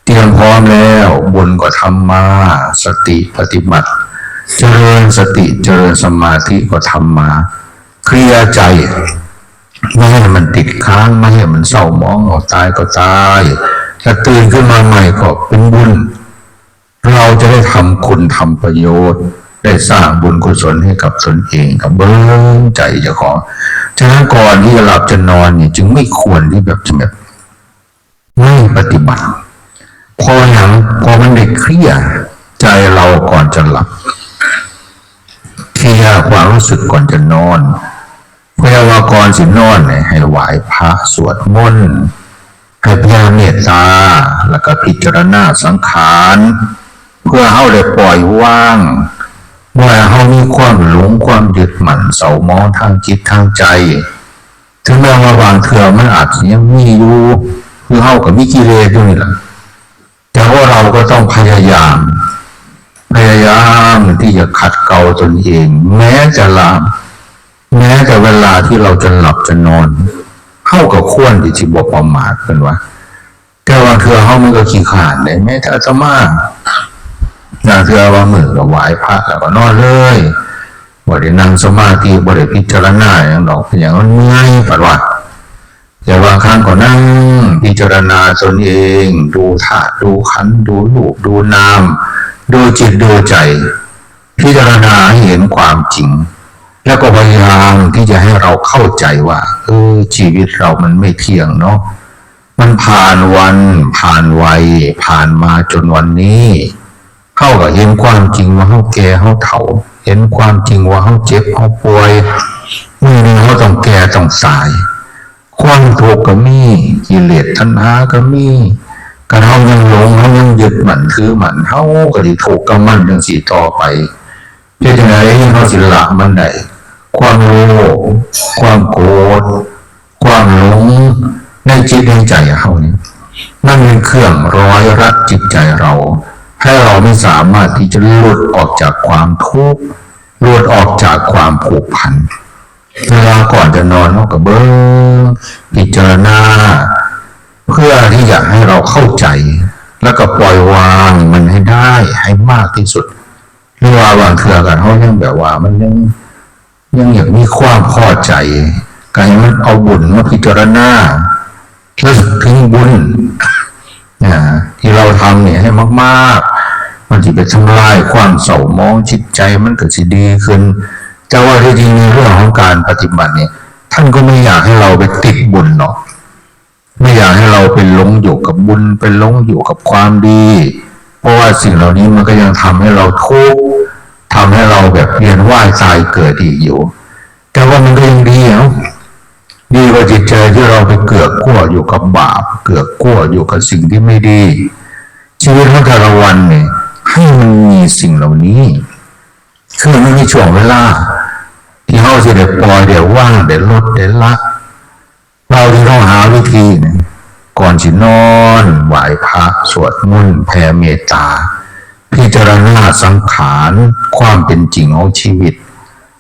ຕຽມພ້ອມແລ້ວ ບຸນກໍທຳມາ ສະຕິປະຕິບັດ ຈະເລີນສະຕິ ຈະເລີນສະມາທິກໍທຳມາ ເຄລຍໃຈ ບໍ່ໃຫ້ມັນຕິດຄ້າງ ບໍ່ໃຫ້ມັນເສົ້າໝອງ ເອົາຕາຍກໍຕາຍ ຖ້າຕື່ນຂຶ້ນມາໃໝ່ກໍເປັນບຸນ ເຮົາຈະໄດ້ທຳຄຸນທຳປະໂຫຍດ ໄດ້ສ້າງບຸນກຸສົນໃຫ້ກັບຕົນເອງ ກັບເບິ່ງໃຈເຈົ້າຂອງ. ສະນັ້ນ ກ່ອນທີ່ຈະຫຼັບຈະນອນນີ້ ຈຶ່ງໄມ່ຄວນທີ່ແບບຈະແບບ ໄດ້ປະຕິບັດ ເພາະຫຍັງ? ເພາະມັນໄດ້ເຄລຍໃຈເຮົາກ່ອນຈະຫຼັບ ເຄລຍຄວາມຮູ້ສຶກກ່ອນຈະນອນ ເພື່ອວ່າກ່ອນຊິນອນໃຫ້ໄຫວ້ພະ ສວດມົນ ໃຫ້ແຜ່ເມດຕາ ແລ້ວກໍພິຈາລະນາສັງຂານ ເພື່ອເຮົາໄດ້ປ່ອຍວາງ ບໍ່ໃຫ້ເຮົາມີຄວາມຫຼົງ ຄວາມຍຶດໝັ້ນເສົ້າໝອງທາງຈິດທາງໃຈ. ເຖິງແມ່ນວ່າບາງເທື່ອມັນອາດຈະຍັງມີຢູ່ ຄືເຮົາກໍມີກິເລດຢູ່ນີ້ລະ ແຕ່ວ່າເຮົາກໍຕ້ອງພະຍາຍາມ ພະຍາຍາມທີ່ຈະຂັດເກົາຕົນເອງ ແມ້ແຕ່ລະ ແມ້ແຕ່ເວລາທີ່ເຮົາຈະຫຼັບຈະນອນ ເຮົາກໍຄວນທີ່ຊິບໍ່ປະໝາດ ເພິ່ນວ່າ. ແຕ່ບາງເທື່ອເຮົາມັນກໍຂີ້ຄ້ານເດ້ ແມ້ແຕ່ອາດຕະມາ ບາງເທື່ອບາງມື້ກໍໄຫວ້ພະແລ້ວກໍນອນເລີຍ ບໍ່ໄດ້ນັ່ງສະມາທິ ບໍ່ໄດ້ພິຈາລະນາຫຍັງດອກ ເປັນຫຍັງ ມັນເມື່ອຍ ເພິ່ນວ່າ. ແຕ່ບາງຄັ້ງກໍນັ່ງພິຈາລະນາຕົນເອງ ດູທາດ ດູຂັນ ດູຮູບ ດູນາມ ດູຈິດ ດູໃຈ ພິຈາລະນາໃຫ້ເຫັນຄວາມຈິງ ແລ້ວກໍພະຍາຍາມທີ່ຈະໃຫ້ເຮົາເຂົ້າໃຈວ່າ ເອີ ຊີວິດເຮົາມັນໄມ່ທ່ຽງເນາະ ມັນຜ່ານວັນ ຜ່ານໄວ ຜ່ານມາຈົນວັນນີ້ ເຮົາກໍເຫັນຄວາມຈິງວ່າເຮົາແກ່ ເຮົາເຖົ້າ ເຫັນຄວາມຈິງວ່າເຮົາເຈັບ ເຮົາປ່ວຍ ມື້ໜຶ່ງເຮົາຕ້ອງແກ່ຕ້ອງຕາຍ ຄວາມທຸກກໍມີ ກິເລດຕັນຫາກໍມີ ຄັນເຮົາຍັງຫຼົງ ເຮົາຍັງຍຶດໝັ້ນຖືໝັ້ນ ເຮົາກໍຊິທຸກກັບມັນຈັ່ງຊີ້ຕໍ່ໄປ. ເຮັດຈັ່ງໃດເຮົາຊິລະມັນໄດ້? ຄວາມໂລບ ຄວາມໂກດ ຄວາມຫຼົງໃນຈິດໃນໃຈເຮົານີ້ ມັນເປັນເຄື່ອງຮ້ອຍລັດຈິດໃຈເຮົາ ໃຫ້ເຮົາໄມ່ສາມາດທີ່ຈະຫຼຸດອອກຈາກຄວາມທຸກ ຫຼຸດອອກຈາກຄວາມຜູກພັນ. เวลาก่อนจะนอนเราก็เบิ่งพิจารณา เพื่อที่อยากให้เราเข้าใจ แล้วก็ปล่อยวางมันให้ได้ให้มากที่สุด หรือว่าบางเทื่อกันเรายังแบบว่ามันยัง ยังอยากมีความพอใจ ก็ให้มันเอาบุญมาพิจารณา ระลึกถึงบุญ อ่า ที่เราทำเนี่ยให้มากๆ มันสิไปทำลายความเศร้าหมองจิตใจ มันก็สิดีขึ้น แต่ว่าที่จริงในเรื่องของการปฏิบัติเนี่ย ท่านก็ไม่อยากให้เราไปติดบุญเนาะ ไม่อยากให้เราไปหลงอยู่กับบุญ ไปหลงอยู่กับความดี เพราะว่าสิ่งเหล่านี้มันก็ยังทำให้เราทุกข์ ทำให้เราแบบเวียนว่ายตายเกิดอีกอยู่ แต่ว่ามันก็ยังดีเนาะ ดีกว่าจิตใจที่เราไปเกือกกลัวอยู่กับบาป เกือกกลัวอยู่กับสิ่งที่ไม่ดี ชีวิตของแต่ละวันเนี่ย ให้มันมีสิ่งเหล่านี้ คือมันมีช่วงเวลา ที่เราสิได้ปล่อย ได้วาง ได้ลด ได้ละ เราจึงต้องหาวิธีนี่ ก่อนสินอน ไหว้พระ สวดมนต์ แผ่เมตตา พิจารณาสังขาร ความเป็นจริงของชีวิต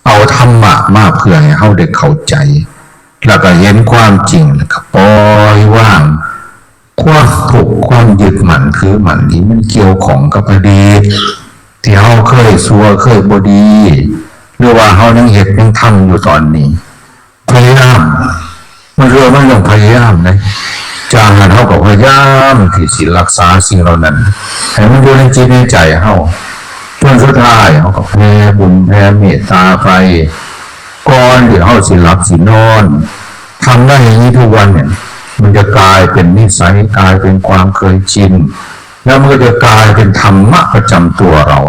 เอาธรรมะมาเพื่อให้เราได้เข้าใจ แล้วก็เห็นความจริง แล้วก็ปล่อยวาง ความทุกข์ ความยึดมั่นถือมั่นที่มันเกี่ยวข้องกับอดีต ที่เราเคยชั่ว เคยบ่ดี หรือว่าเรายังเฮ็ดยังทำอยู่ตอนนี้ พยายาม มันเรียกว่ามันต้องพยายามนะ จากนั้นเราก็พยายามที่สิรักษาสิ่งเหล่านั้น ให้มันอยู่ในจิตในใจเรา จนสุดท้ายเราก็แผ่บุญแผ่เมตตาไป ก่อนที่เราสิหลับสินอน ทำได้อย่างนี้ทุกวันเนี่ย มันจะกลายเป็นนิสัย กลายเป็นความเคยชิน แล้วมันก็จะกลายเป็นธรรมะประจำตัวเรา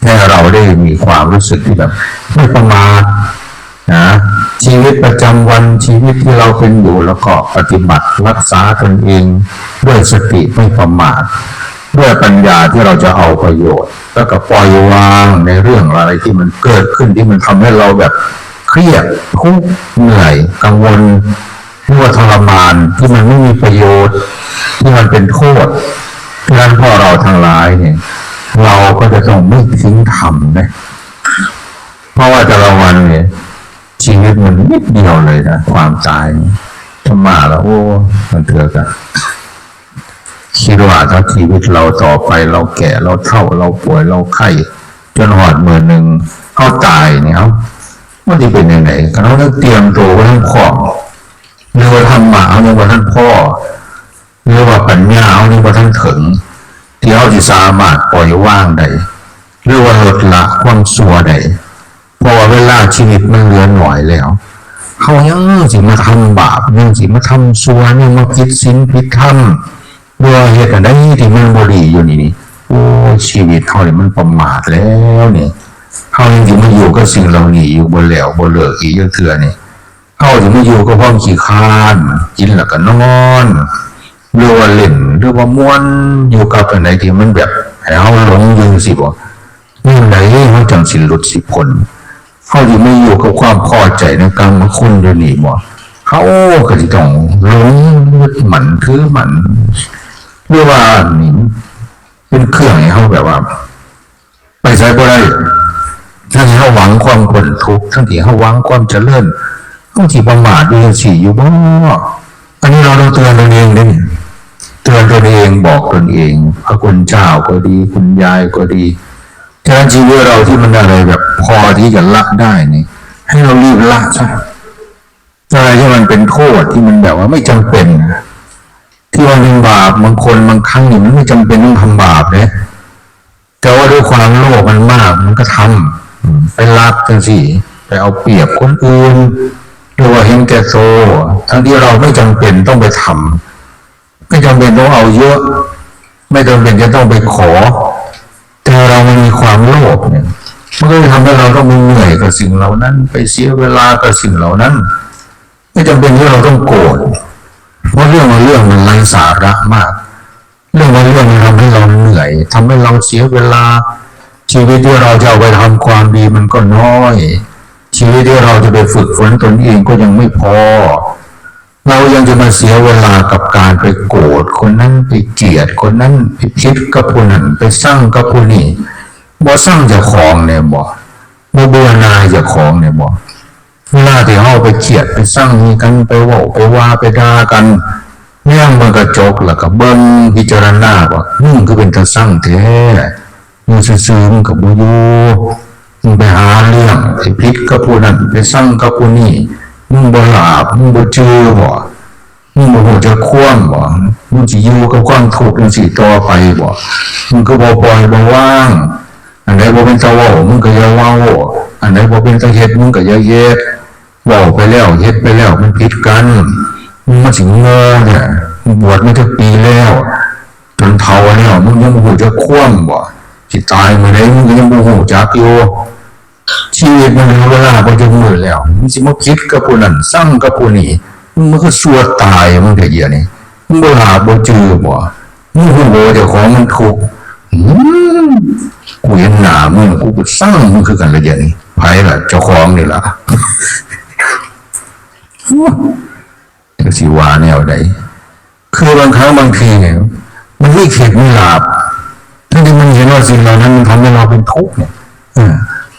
ให้เราได้มีความรู้สึกที่แบบไม่ประมาทนะ ชีวิตประจำวัน ชีวิตที่เราเป็นอยู่ แล้วก็ปฏิบัติรักษาตนเองด้วยสติไม่ประมาท ด้วยปัญญาที่เราจะเอาประโยชน์ แล้วก็ปล่อยวางในเรื่องอะไรที่มันเกิดขึ้น ที่มันทำให้เราแบบเครียด ทุกข์ เหนื่อย กังวล หรือว่าทรมานที่มันไม่มีประโยชน์ ที่มันเป็นโทษ ฉะนั้นพวกเราทั้งหลายเนี่ย เราก็จะต้องไม่ทิ้งธรรมนะ เพราะว่าแต่ละวันเนี่ย ชีวิตมันนิดเดียวเลยนะ ความตายนี่ ถ้ามาแล้ว โอ้ มันเถื่อกะ คิดว่าถ้าชีวิตเราต่อไป เราแก่ เราเฒ่า เราป่วย เราไข้ จนฮอดมื้อหนึ่งเราตายเนี่ย เอ้า มันสิเป็นจั่งใด คันเรานึกเตรียมตัวไว้ทั้งพร้อม หรือว่าธรรมะเรายังบ่ทันพอ หรือว่าปัญญาเรายังบ่ทันถึง ที่เราสิสามารถปล่อยวางได้ หรือว่าลดละความชั่วได้ เพราะว่าเวลาชีวิตมันเหลือน้อยแล้ว เรายังสิมาทำบาป ยังสิมาทำชั่ว ยังมาผิดศีลผิดธรรม หรือว่าเฮ็ดอันใดที่มันบ่ดีอยู่นี่ นี่ โอ้ย ชีวิตเรานี่มันประมาทแล้วนี่ เรายังสิมาอยู่กับสิ่งเหล่านี้อยู่บ่แล้วบ่เลิกอีกจักเทื่อนี่ เราสิมาอยู่กับความขี้คร้าน กินแล้วก็นอน หรือว่าเล่น หรือว่าม่วนอยู่กับอันใดที่มันแบบให้เราหลงอยู่จั่งซี้บ่ ยามใดเราจั่งสิหลุดสิพ้น เราสิมาอยู่กับความพอใจในกามคุณอยู่นี่บ่ เราก็สิต้องหลงยึดมั่นถือมั่น หรือว่าอันนี้เป็นเครื่องให้เราแบบว่า ไปไสบ่ได้ ทั้งที่เราหวังความพ้นทุกข์ ทั้งที่เราหวังความเจริญ เราสิประมาทอยู่จั่งซี้อยู่บ่ อันนี้เราต้องเตือนตนเองเด้ เตือนตนเอง บอกตนเอง พระคุณเจ้าก็ดี คุณยายก็ดี ฉะนั้นชีวิตเราที่มันอะไรแบบพอที่จะละได้นี่ ให้เรารีบละซะ อะไรที่มันเป็นโทษ ที่มันแบบว่าไม่จำเป็น ที่มันเป็นบาป บางคนบางครั้งนี่มันไม่จำเป็นต้องทำบาปเด้ แต่ว่าด้วยความโลภมันมาก มันก็ทำ อืม ไปลักจั่งซี้ ไปเอาเปรียบคนอื่น หรือว่าเห็นแก่โต ทั้งที่เราไม่จำเป็นต้องไปทำ ไม่จำเป็นต้องเอาเยอะ ไม่จำเป็นจะต้องไปขอ แต่เรามันมีความโลภเนี่ย มันก็เลยทำให้เราต้องไปเหนื่อยกับสิ่งเหล่านั้น ไปเสียเวลากับสิ่งเหล่านั้น ไม่จำเป็นที่เราต้องโกรธ เพราะเรื่องบางเรื่องมันไร้สาระมาก เรื่องบางเรื่องมันทำให้เราเหนื่อย ทำให้เราเสียเวลา ชีวิตที่เราจะเอาไปทำความดีมันก็น้อย ชีวิตที่เราจะไปฝึกฝนตนเองก็ยังไม่พอ เรายังจะมาเสียเวลากับการไปโกรธคนนั้น ไปเกลียดคนนั้น ไปผิดกับผู้นั้น ไปซังกับผู้นี้ บ่ซังเจ้าของแน่บ่ บ่เบื่อหน่ายเจ้าของแน่บ่ ເວລາທີ່ເຮົາໄປຄຽດໄປຊັງໃສ່ກັນ ໄປເວົ້າໄປວ່າໄປດ່າກັນ ແນມເບິ່ງກະຈົກ ແລ້ວກະເບິ່ງພິຈາລະນາວ່າ ມຶງຄືເປັນຕາຊັງແທ້ ຢູ່ຊື່ໆ ມຶງກະບໍ່ຢູ່ ມຶງໄປຫາເລື່ອງ ໄປຜິດກັບຜູ້ນັ້ນ ໄປຊັງກັບຜູ້ນີ້ ມຶງບໍ່ຫຼາບ ມຶງບໍ່ຈື່ບໍ? ມຶງບໍ່ຮູ້ຈັກຄວາມບໍ? ມຶງຊິຢູ່ກັບຄວາມທຸກຈັ່ງຊີ້ຕໍ່ໄປບໍ? ມຶງຄືບໍ່ປ່ອຍບໍ່ວາງ? ອັນໃດບໍ່ເປັນຕາເວົ້າ ມຶງກະຢ່າເວົ້າ, ອັນໃດບໍ່ເປັນຕາເຮັດ ມຶງກະຢ່າເຮັດ. ເວົ້າໄປແລ້ວ ເຮັດໄປແລ້ວ ມັນຜິດກັນ. ມຶງມັນຊິໂງ່ແທ້. ບວດມາຈັກປີແລ້ວ ຈົນເຖົ້າແລ້ວ ມຶງຍັງບໍ່ຮູ້ຈັກຄວາມບໍ? ຊິຕາຍມື້ໃດ ມຶງກະຍັງບໍ່ຮູ້ຈັກຢູ່. ຊີວິດມັນເຫຼືອເວລາບໍ່ຈັກມື້ແລ້ວ ມຶງຊິມາຜິດກັບຜູ້ນັ້ນ ຊັງກັບຜູ້ນີ້ ມຶງຄືຊົ່ວຕາຍ ມຶງແທ້ດຽວນີ້ ມຶງບໍ່ຫຼາບບໍ່ຈື່ບໍ? ມຶງຮູ້ບໍ່ວ່າເຈົ້າຂອງມັນທຸກ? ອືມ ກູເຫັນໜ້າມຶງ ກູກະຊັງມຶງຄືກັນລະດຽວນີ້. ໃຜລະ? ເຈົ້າຂອງນີ້ລະ. ໂອ້ຍ ຈັກຊິວ່າແນວໃດ? ຄືບາງຄັ້ງບາງທີນີ້ ມັນມີເຂດມີລາບ ທັງທີ່ມັນເຫັນວ່າສິ່ງເຫຼົ່ານັ້ນມັນທຳໃຫ້ເຮົາເປັນທຸກນີ້. ເອີ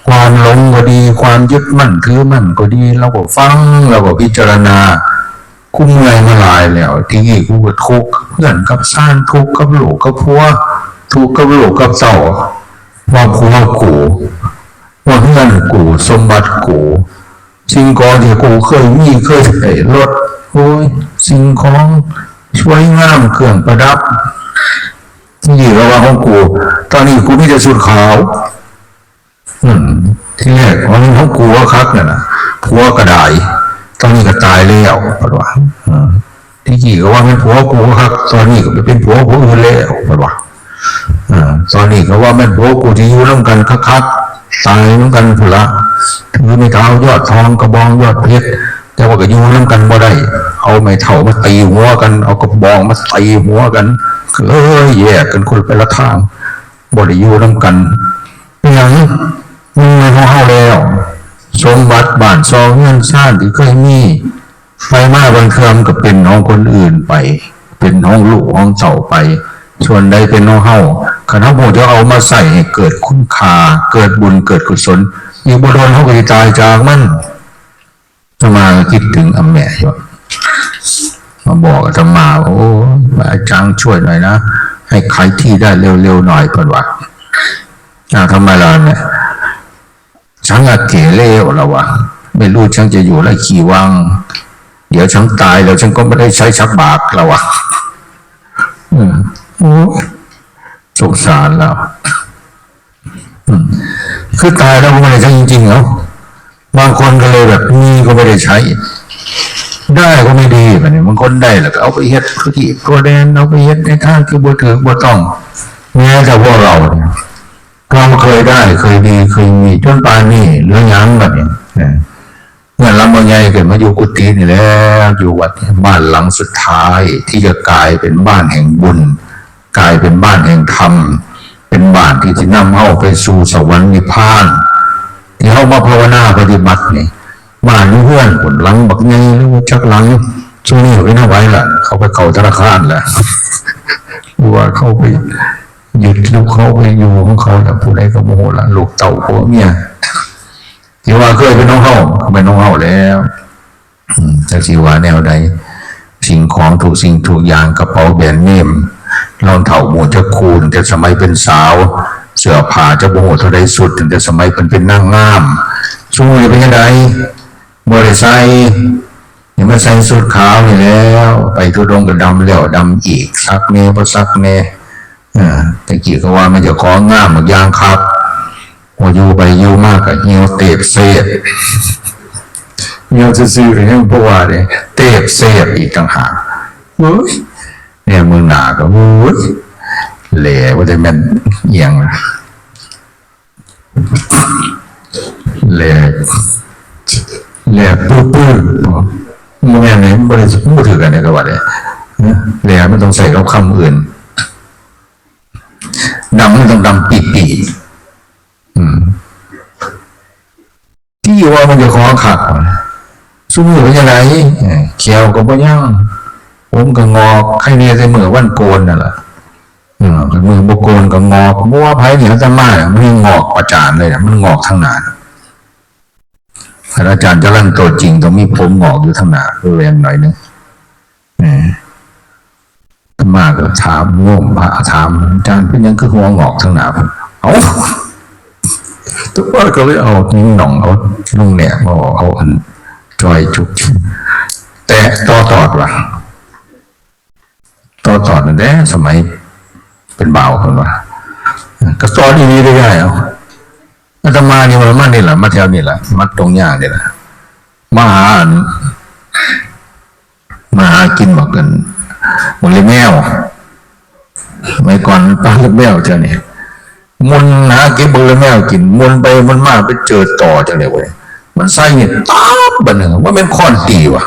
ຄວາມຫຼົງກໍດີ ຄວາມຍຶດໝັ້ນຖືໝັ້ນກໍດີ ເຮົາກໍຟັງ ເຮົາກໍພິຈາລະນາ. ກູເມື່ອຍມາຫຼາຍແລ້ວ. ທີນີ້ກູກໍທຸກກັບເຮືອນກັບຊານ ທຸກກັບລູກກັບຜົວ ທຸກກັບລູກກັບເຕົ້າ ຄອບຄົວກູ ວ່າເຮືອນກູ ສົມບັດກູ ສິ່ງຂອງທີ່ກູເຄີຍມີ ເຄີຍໄດ້ລົດ ໂອ້ຍ ສິ່ງຂອງສວຍງາມ ເຄື່ອງປະດັບ ທີ່ວ່າຂອງກູ ຕອນນີ້ກູມີແຕ່ຊຸດຂາວ. ອືມ ທີແລກວ່າແມ່ນຂອງກູຄັກນັ້ນນະ ຜົວກະໄດ້ ຕອນນີ້ກະຕາຍແລ້ວ ເພິ່ນວ່າ. ອືມ ແຕ່ກີ້ກະວ່າແມ່ນຜົວກູຄັກ ຕອນນີ້ກະໄປເປັນຜົວຜູ້ອື່ນແລ້ວ ເພິ່ນວ່າ. ເອີ ຕອນນີ້ກະວ່າແມ່ນຜົວກູທີ່ຢູ່ນຳກັນຄັກໆ ຕາຍນຳກັນພຸ້ນລະ ຖືໄມ້ເທົ້າຍອດທອງ ກະບອງຍອດເພັດ ແຕ່ວ່າກະຢູ່ນຳກັນບໍ່ໄດ້ ເອົາໄມ້ເທົ້າມາຕີຫົວກັນ ເອົາກະບອງມາຕີຫົວກັນ ກະເລີຍແຍກກັນຄົນລະທິດທາງ ບໍ່ໄດ້ຢູ່ນຳກັນ. ເປັນຫຍັງ? ມັນແມ່ນຂອງເຮົາແລ້ວ. ສົມບັດບ້ານຊ່ອງເຮືອນຊານທີ່ເຄີຍມີ ໄປມາບາງເທື່ອມັນກະເປັນຂອງຄົນອື່ນໄປ ເປັນຂອງລູກຂອງເຕົ້າໄປ. ສ່ວນໃດເປັນຂອງເຮົາ ຄັນເຮົາບໍ່ຈັກເອົາມາໃຊ້ໃຫ້ເກີດຄຸນຄ່າ ເກີດບຸນເກີດກຸສົນ ອີກບໍ່ດົນເຮົາກະຊິຕາຍຈາກມັນ. ອາດຕະມາກະຄິດເຖິງອາແມະຢູ່ ມາບອກອາດຕະມາ ໂອ້ຍ ອາຈານຊ່ວຍໜ້ອຍນະ ໃຫ້ຂາຍທີ່ໄດ້ເລັວໆໜ້ອຍ ເພິ່ນວ່າ. ອາ ທຳມະດາແຫຼະ ສັງອາເກເລວ ລາວວ່າ ໄມ່ຮູ້ສັງຈະຢູ່ລະຂີ້ວັງ ດຽວສັງຕາຍແລ້ວສັງກະບໍ່ໄດ້ໃຊ້ສັກບາດ ລາວວ່າ. ອືມ ໂອ້ຍ ສົງສານລາວ. ອືມ ຄືຕາຍແລ້ວກະບໍ່ໄດ້ໃຊ້ຈິງໆ ເນາະ ບາງຄົນກະເລີຍແບບມີກະບໍ່ໄດ້ໃຊ້ ໄດ້ກະໄມ່ດີ ບາດນີ້ບາງຄົນໄດ້ແລ້ວກະເອົາໄປເຮັດທຸລະກິດທົ່ວແດນ ເອົາໄປເຮັດໃນທາງທີ່ບໍ່ຖືກບໍ່ຕ້ອງ. ແມ້ແຕ່ພວກເຮົານີ້ ເຮົາເຄີຍໄດ້ ເຄີຍດີ ເຄີຍມີ ຈົນປານນີ້ເຫຼືອຫຍັງບາດນີ້? ເຮືອນຫຼັງບໍ່ໃຫຍ່ ເກີດມາຢູ່ກຸຕິນີ້ແຫຼະ ຢູ່ວັດ ບ້ານຫຼັງສຸດທ້າຍທີ່ຈະກາຍເປັນບ້ານແຫ່ງບຸນ ກາຍເປັນບ້ານແຫ່ງທຳ ເປັນບ້ານທີ່ຈະນຳເຮົາໄປສູ່ສະຫວັນນິບພານ ທີ່ເຮົາມາພາວະນາປະຕິບັດນີ້. ບ້ານຢູ່ເຮືອນພຸ້ນ ຫຼັງບັກໃຫຍ່ ຫຼືວ່າຈັກຫຼັງ ຊຸມນີ້ເປັນເທົ່າໃດລະ? ເຂົາໄປເຂົ້າທະນາຄານລະ ຫຼືວ່າເຂົາໄປຍຶດ ຫຼືເຂົາໄປຢູ່ຂອງເຂົາລະ ຜູ້ໃດກະບໍ່ຮູ້ລະ ລູກເຕົ້າຜົວເມຍ. ທີ່ວ່າເຄີຍເປັນຂອງເຮົາ ກະເປັນຂອງເຮົາແລ້ວ. ອືມ ຈັກຊິວ່າແນວໃດ ສິ່ງຂອງທຸກສິ່ງທຸກຢ່າງ ກະເປົາແບຣນເນມ ລອງເທົ້າບໍ່ຮູ້ຈັກຄູ່ ຕັ້ງແຕ່ສະໄໝເປັນສາວ ເສື້ອຜ້າຈັກບໍ່ຮູ້ເທົ່າໃດຊຸດ ຕັ້ງແຕ່ສະໄໝເພິ່ນເປັນນາງງາມ. ຊຸມມື້ເປັນຈັ່ງໃດ? ບໍ່ໄດ້ໃສ່ ນີ້ມາໃສ່ຊຸດຂາວນີ້ແລ້ວ ໄປທຸດົງກະດຳແລ້ວດຳອີກ ສັກແດ່ບໍ່ສັກແດ່. ເອີ ແຕ່ກີ້ກະວ່າແມ່ນເຈົ້າຂອງງາມບັກຢ່າງຄັກ ພໍຢູ່ໄປຢູ່ມາກະຫ່ຽວເຕບເສບ ຫ່ຽວຊື່ໆກະຍັງບໍ່ວ່າເດ້ ເຕບເສບອີກຕ່າງຫາກ. ໂອ້ຍ ແນມເບິ່ງໜ້າກະ ໂອ້ຍ ແຫຼວ່າແຕ່ແມ່ນອີ່ຫຍັງລະ ແຫຼ ແຫຼປຶ້ໆ ບໍ່ແມ່ນເດ້ ມັນບໍ່ໄດ້ ບໍ່ຖືກກັນເດ້ ກະວ່າເດ້ ແຫຼມັນຕ້ອງໃຊ້ກັບຄຳອື່ນ ດຳມັນຕ້ອງດຳປີ້ໆ. ອືມ ທີ່ວ່າມັນຈະຂໍຄັກ ຊຸມມື້ເປັນຈັ່ງໃດ? ແຂ້ວກະບໍ່ຍັງ ຜົມກະງອກ ໃຄແນ່ແຕ່ມື້ວັນໂກນຫັ້ນລະ. ເອີ ມື້ບໍ່ໂກນກະງອກ ບໍ່ວ່າໃຜນີ້ ອາດຕະມາ ມັນງອກປະຈານເລີຍ ມັນງອກທາງໜ້າ. ຄັນອາຈານຈະລັນຕົວຈິງ ຕ້ອງມີຜົມງອກຢູ່ທາງໜ້າ ຄືແວ່ນໜ້ອຍໜຶ່ງ. ເອີ ອາດຕະມາກໍຖາມໂຍມພະ ຖາມ ອາຈານ ເປັນຫຍັງຄືຫົວງອກທາງໜ້າ? ເອົ້າ ແຕ່ວ່າກໍເລີຍເອົາຍິງໜອງ ເອົາລຸງແນມ ເອົາ ເອົາອັນຈອຍຈຸກ ແຕະຕໍ່ຕອດວ່າ ຕໍ່ຕອດນັ້ນແຫຼະ ສະໄໝເປັນບ່າວ ເພິ່ນວ່າ ກໍຕອດອີ່ຫຼີເດ້ຍາຍ. ເອົ້າ ອາດຕະມານີ້ ມາ ມານີ້ລະ ມາແຖວນີ້ລະ ມາຕົງຍາງນີ້ລະ ມາຫາອັນ ມາຫາກິນບັກອັນ ບັກເລັບແມວ. ສະໄໝກ່ອນປາເລັບແມວແຖວນີ້ ມົນຫາເກັບບັກເລັບແມວກິນ ມົນໄປມົນມາ ໄປເຈີຕໍ່ຈັ່ງໃດເວີຍ ມັນໃສ່ນີ້ຕັບບາດໜຶ່ງ ວ່າແມ່ນຄ້ອນຕີຫວາ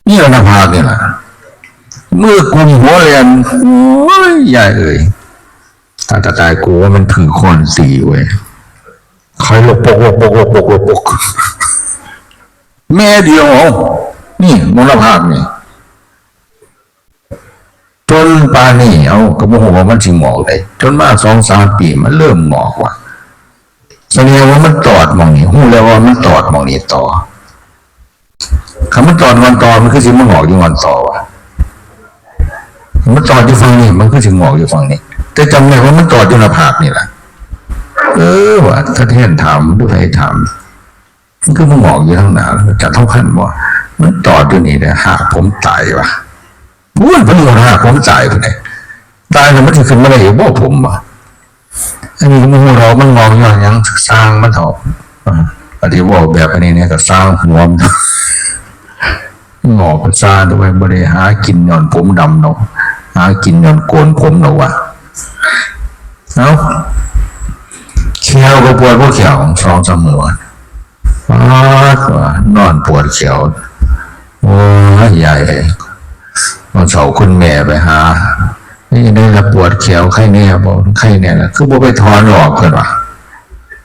ນີ້ລະໜ້າຜາກນີ້ລະ ມືກຸມຫົວແລ່ນ. ໂອ້ຍ ຍາຍເອີຍ ຕາຍ ຕາຍ ຕາຍ ກູວ່າມັນຖືກຄ້ອນຕີເວີຍ ໄຂ່ລົກປົກ ລົກປົກ ລົກປົກ ລົກປົກ ແມ່ດຽວ. ເອົ້າ ນີ້ ມໍລະພາບນີ້ ຈົນປານນີ້ ເອົ້າ ກໍບໍ່ຮູ້ວ່າມັນຊິງອກໃດ ຈົນມາສອງສາມປີ ມັນເລີ່ມງອກວ່າ ສະແດງວ່າມັນຕອດໝ່ອງນີ້ ຮູ້ແລ້ວວ່າມັນຕອດໝ່ອງນີ້ຕໍ່. ຄັນມັນຕອດງອນຕໍ່ ມັນຄືຊິມາງອກຢູ່ງອນຕໍ່ວະ? ມັນຕອດຢູ່ຝັ່ງນີ້ ມັນຄືຊິງອກຢູ່ຝັ່ງນີ້ ແຕ່ຈຳໄດ້ວ່າມັນຕອດຢູ່ໜ້າຜາກນີ້ລະ. ເອີ ວ່າ ຖ້າແທນຖາມ ຫຼືໃຜຖາມ ມັນຄືມາງອກຢູ່ທາງໜ້າ ຈັກເທົ່າພັນບໍ່? ມັນຕອດຢູ່ນີ້ແຫຼະ ຫາກຜົມຕາຍວະ. ໂອ້ຍ ມັນງອກຫາກຜົມຕາຍພຸ້ນເດ້ ຕາຍແລ້ວມັນຊິຂຶ້ນມາໄດ້ອີກບໍ່ຜົມວະ? ອັນນີ້ກໍບໍ່ຮູ້ດອກ ມັນງອກຍ້ອນຫຍັງ ຊ່າງມັນເຖາະ. ອາ ອັນທີ່ເວົ້າແບບອັນນີ້ແດ່ກໍຊ່າງຫົວມັນ ງອກກໍຊ່າງໄປ ບໍ່ໄດ້ຫາກິນຍ້ອນຜົມດຳດອກ ຫາກິນຍ້ອນໂກນຜົມດອກວ່າ. ເອົ້າ ແຂ້ວກໍປວດບໍ່ແຂ້ວ ສອງສາມມື້ ປາດວ່ານອນປວດແຂ້ວ. ໂອ້ຍ ຍາຍເອີຍ ຕອນເຊົ້າຄຸນແມ່ໄປຫາ ເປັນຈັ່ງໃດລະ ປວດແຂ້ວ ໄຄແນ່ບໍ່? ໄຄແນ່ລະ ຄືບໍ່ໄປຖອນອອກ ເພິ່ນວ່າ.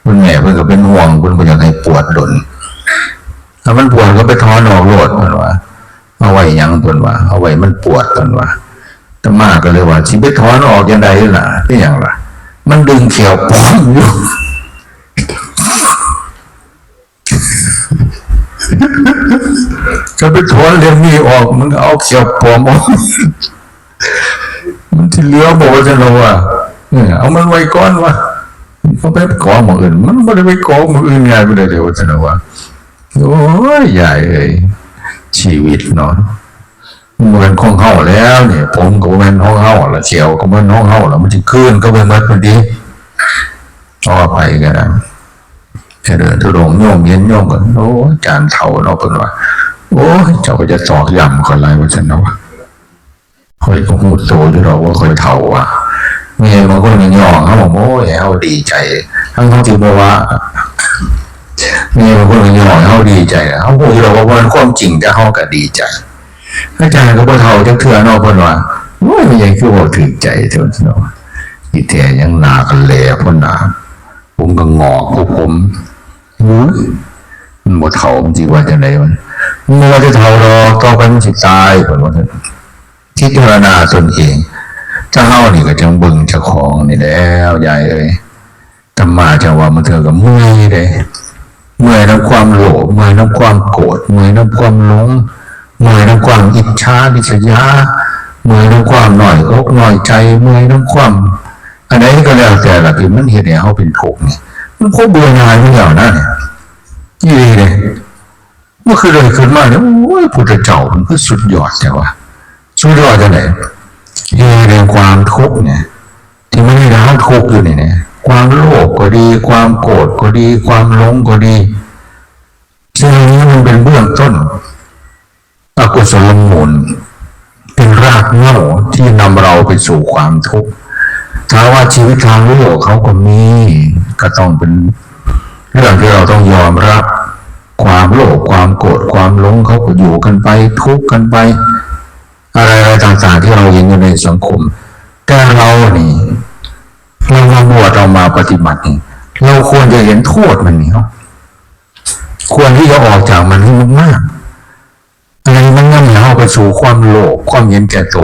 ຄຸນແມ່ເພິ່ນກໍເປັນຫ່ວງ ເພິ່ນບໍ່ຢາກໃຫ້ປວດດົນ ຖ້າມັນປວດກໍໄປຖອນອອກໂລດ ເພິ່ນວ່າ. ເອົາໄວ້ຫຍັງ ເພິ່ນວ່າ ເອົາໄວ້ມັນປວດ ເພິ່ນວ່າ. ອາດຕະມາກໍເລີຍວ່າ ຊິໄປຖອນອອກຈັ່ງໃດລະ ເປັນຫຍັງລະ ມັນດຶງແຂ້ວປອມຢູ່. ຈະໄປຖອນເຫຼັ້ມນີ້ອອກ ມັນເອົາແຂ້ວປອມອອກ ມັນຊິເຫຼືອບໍ່ ວ່າຊັ້ນເນາະວ່າ. ເອີ ເອົາມັນໄວ້ກ່ອນວ່າ ເອົາໄປກອງໝ່ອງອື່ນ ມັນບໍ່ໄດ້ໄປກອງໝ່ອງອື່ນງ່າຍປານໃດເດ ວ່າຊັ້ນເນາະວ່າ. ໂອ້ຍ ຍາຍເອີຍ ຊີວິດເນາະ ບໍ່ແມ່ນຂອງເຮົາແລ້ວນີ້ ຜົມກໍບໍ່ແມ່ນຂອງເຮົາລະ ແຂ້ວກໍບໍ່ແມ່ນຂອງເຮົາລະ ມັນຊິຄືນກັບໄປໝົດພຸ້ນຕິ. ຂໍອະໄພກໍໄດ້ ເດີນທຸດົງ ໂຍມເຫັນໂຍມກໍ ໂອ້ຍ ອາຈານເຖົ້າເນາະ ເພິ່ນວ່າ. ໂອ້ຍ ເຈົ້າກໍຢ່າຕອກຢ້ຳຂ້ອຍຫຼາຍ ວ່າຊັ້ນເນາະວ່າ. ຂ້ອຍກໍຮູ້ໂຕຢູ່ດອກວ່າຂ້ອຍເຖົ້າວ່າ ແມ່ບາງຄົນກໍຍ້ອງເຮົາ ໂອ້ຍ ໃຫ້ເຮົາດີໃຈ ທັງໆທີ່ບໍ່ວ່າ ແມ່ບາງຄົນກໍຍ້ອງໃຫ້ເຮົາດີໃຈ ເຮົາຮູ້ຢູ່ດອກວ່າບໍ່ແມ່ນຄວາມຈິງ ແຕ່ເຮົາກໍດີໃຈ. ອາຈານກໍບໍ່ເຖົ້າຈັກເທື່ອເນາະ ເພິ່ນວ່າ. ໂອ້ຍ ແມ່ນຫຍັງຄືເວົ້າຖືກໃຈແທ້ເນາະ ທີ່ແທ້ຍັງໜ້າກໍແຫຼະພຸ້ນນາ ຜົມກໍງອກຄືຜົມ. ໂອ້ຍ ມັນບໍ່ເຖົ້າ ມັນຊິວ່າຈັ່ງໃດວະ? ມັນບໍ່ວ່າຈະເຖົ້າດອກ ຕໍ່ໄປມັນຊິຕາຍ ເພິ່ນວ່າຊັ້ນ. ພິຈາລະນາຕົນເອງ ແຕ່ເຮົານີ້ກໍຈົ່ງເບິ່ງເຈົ້າຂອງນີ້ແຫຼະ ຍາຍເອີຍ. ອາດຕະມາຈັ່ງວ່າ ບາງເທື່ອກໍເມື່ອຍເດ້ ເມື່ອຍນຳຄວາມໂລບ ເມື່ອຍນຳຄວາມໂກດ ເມື່ອຍນຳຄວາມຫຼົງ ເມື່ອຍນຳຄວາມອິດສາລິສຍາ ເມື່ອຍນຳຄວາມນ້ອຍອົກນ້ອຍໃຈ ເມື່ອຍນຳຄວາມ ອັນໃດກໍແລ້ວແຕ່ລະ ທີ່ມັນເຮັດໃຫ້ເຮົາເປັນທຸກນີ້ ມັນຄວາມເບື່ອໜ່າຍມັນແລ້ວນະ ອີ່ຫຼີເດ້. ເມື່ອຄືໄດ້ຂຶ້ນມານີ້ ໂອ້ຍ ພຸດທະເຈົ້າເພິ່ນຄືສຸດຍອດແທ້ວະ. ສຸດຍອດຈັ່ງໃດ? ເຫດແຫ່ງຄວາມທຸກນີ້ ທີ່ມັນເຮັດໃຫ້ເຮົາທຸກຢູ່ນີ້ນະ ຄວາມໂລບກໍດີ ຄວາມໂກດກໍດີ ຄວາມຫຼົງກໍດີ ສິ່ງເຫຼົ່ານີ້ມັນເປັນເບື້ອງຕົ້ນ ອະກຸສົລມູນ ເປັນຮາກເຫງົ້າທີ່ນຳເຮົາໄປສູ່ຄວາມທຸກ. ຖ້າວ່າຊີວິດທາງໂລກເຮົາກໍມີ ກໍຕ້ອງເປັນເລື່ອງທີ່ເຮົາຕ້ອງຍອມຮັບ ຄວາມໂລບ ຄວາມໂກດ ຄວາມຫຼົງ ເຮົາກໍຢູ່ກັນໄປ ທຸກກັນໄປ ອະໄລໆຕ່າງໆທີ່ເຮົາເຫັນຢູ່ໃນສັງຄົມ. ແຕ່ເຮົານີ້ ເຮົາມາບວດ ເຮົາມາປະຕິບັດນີ້ ເຮົາຄວນຈະເຫັນໂທດມັນນີ້ ເຮົາຄວນທີ່ຈະອອກຈາກມັນໃຫ້ມາກໆ. ອັນນີ້ມັນນຳໃຫ້ເຮົາໄປສູ່ຄວາມໂລບ ຄວາມເຫັນແກ່ໂຕ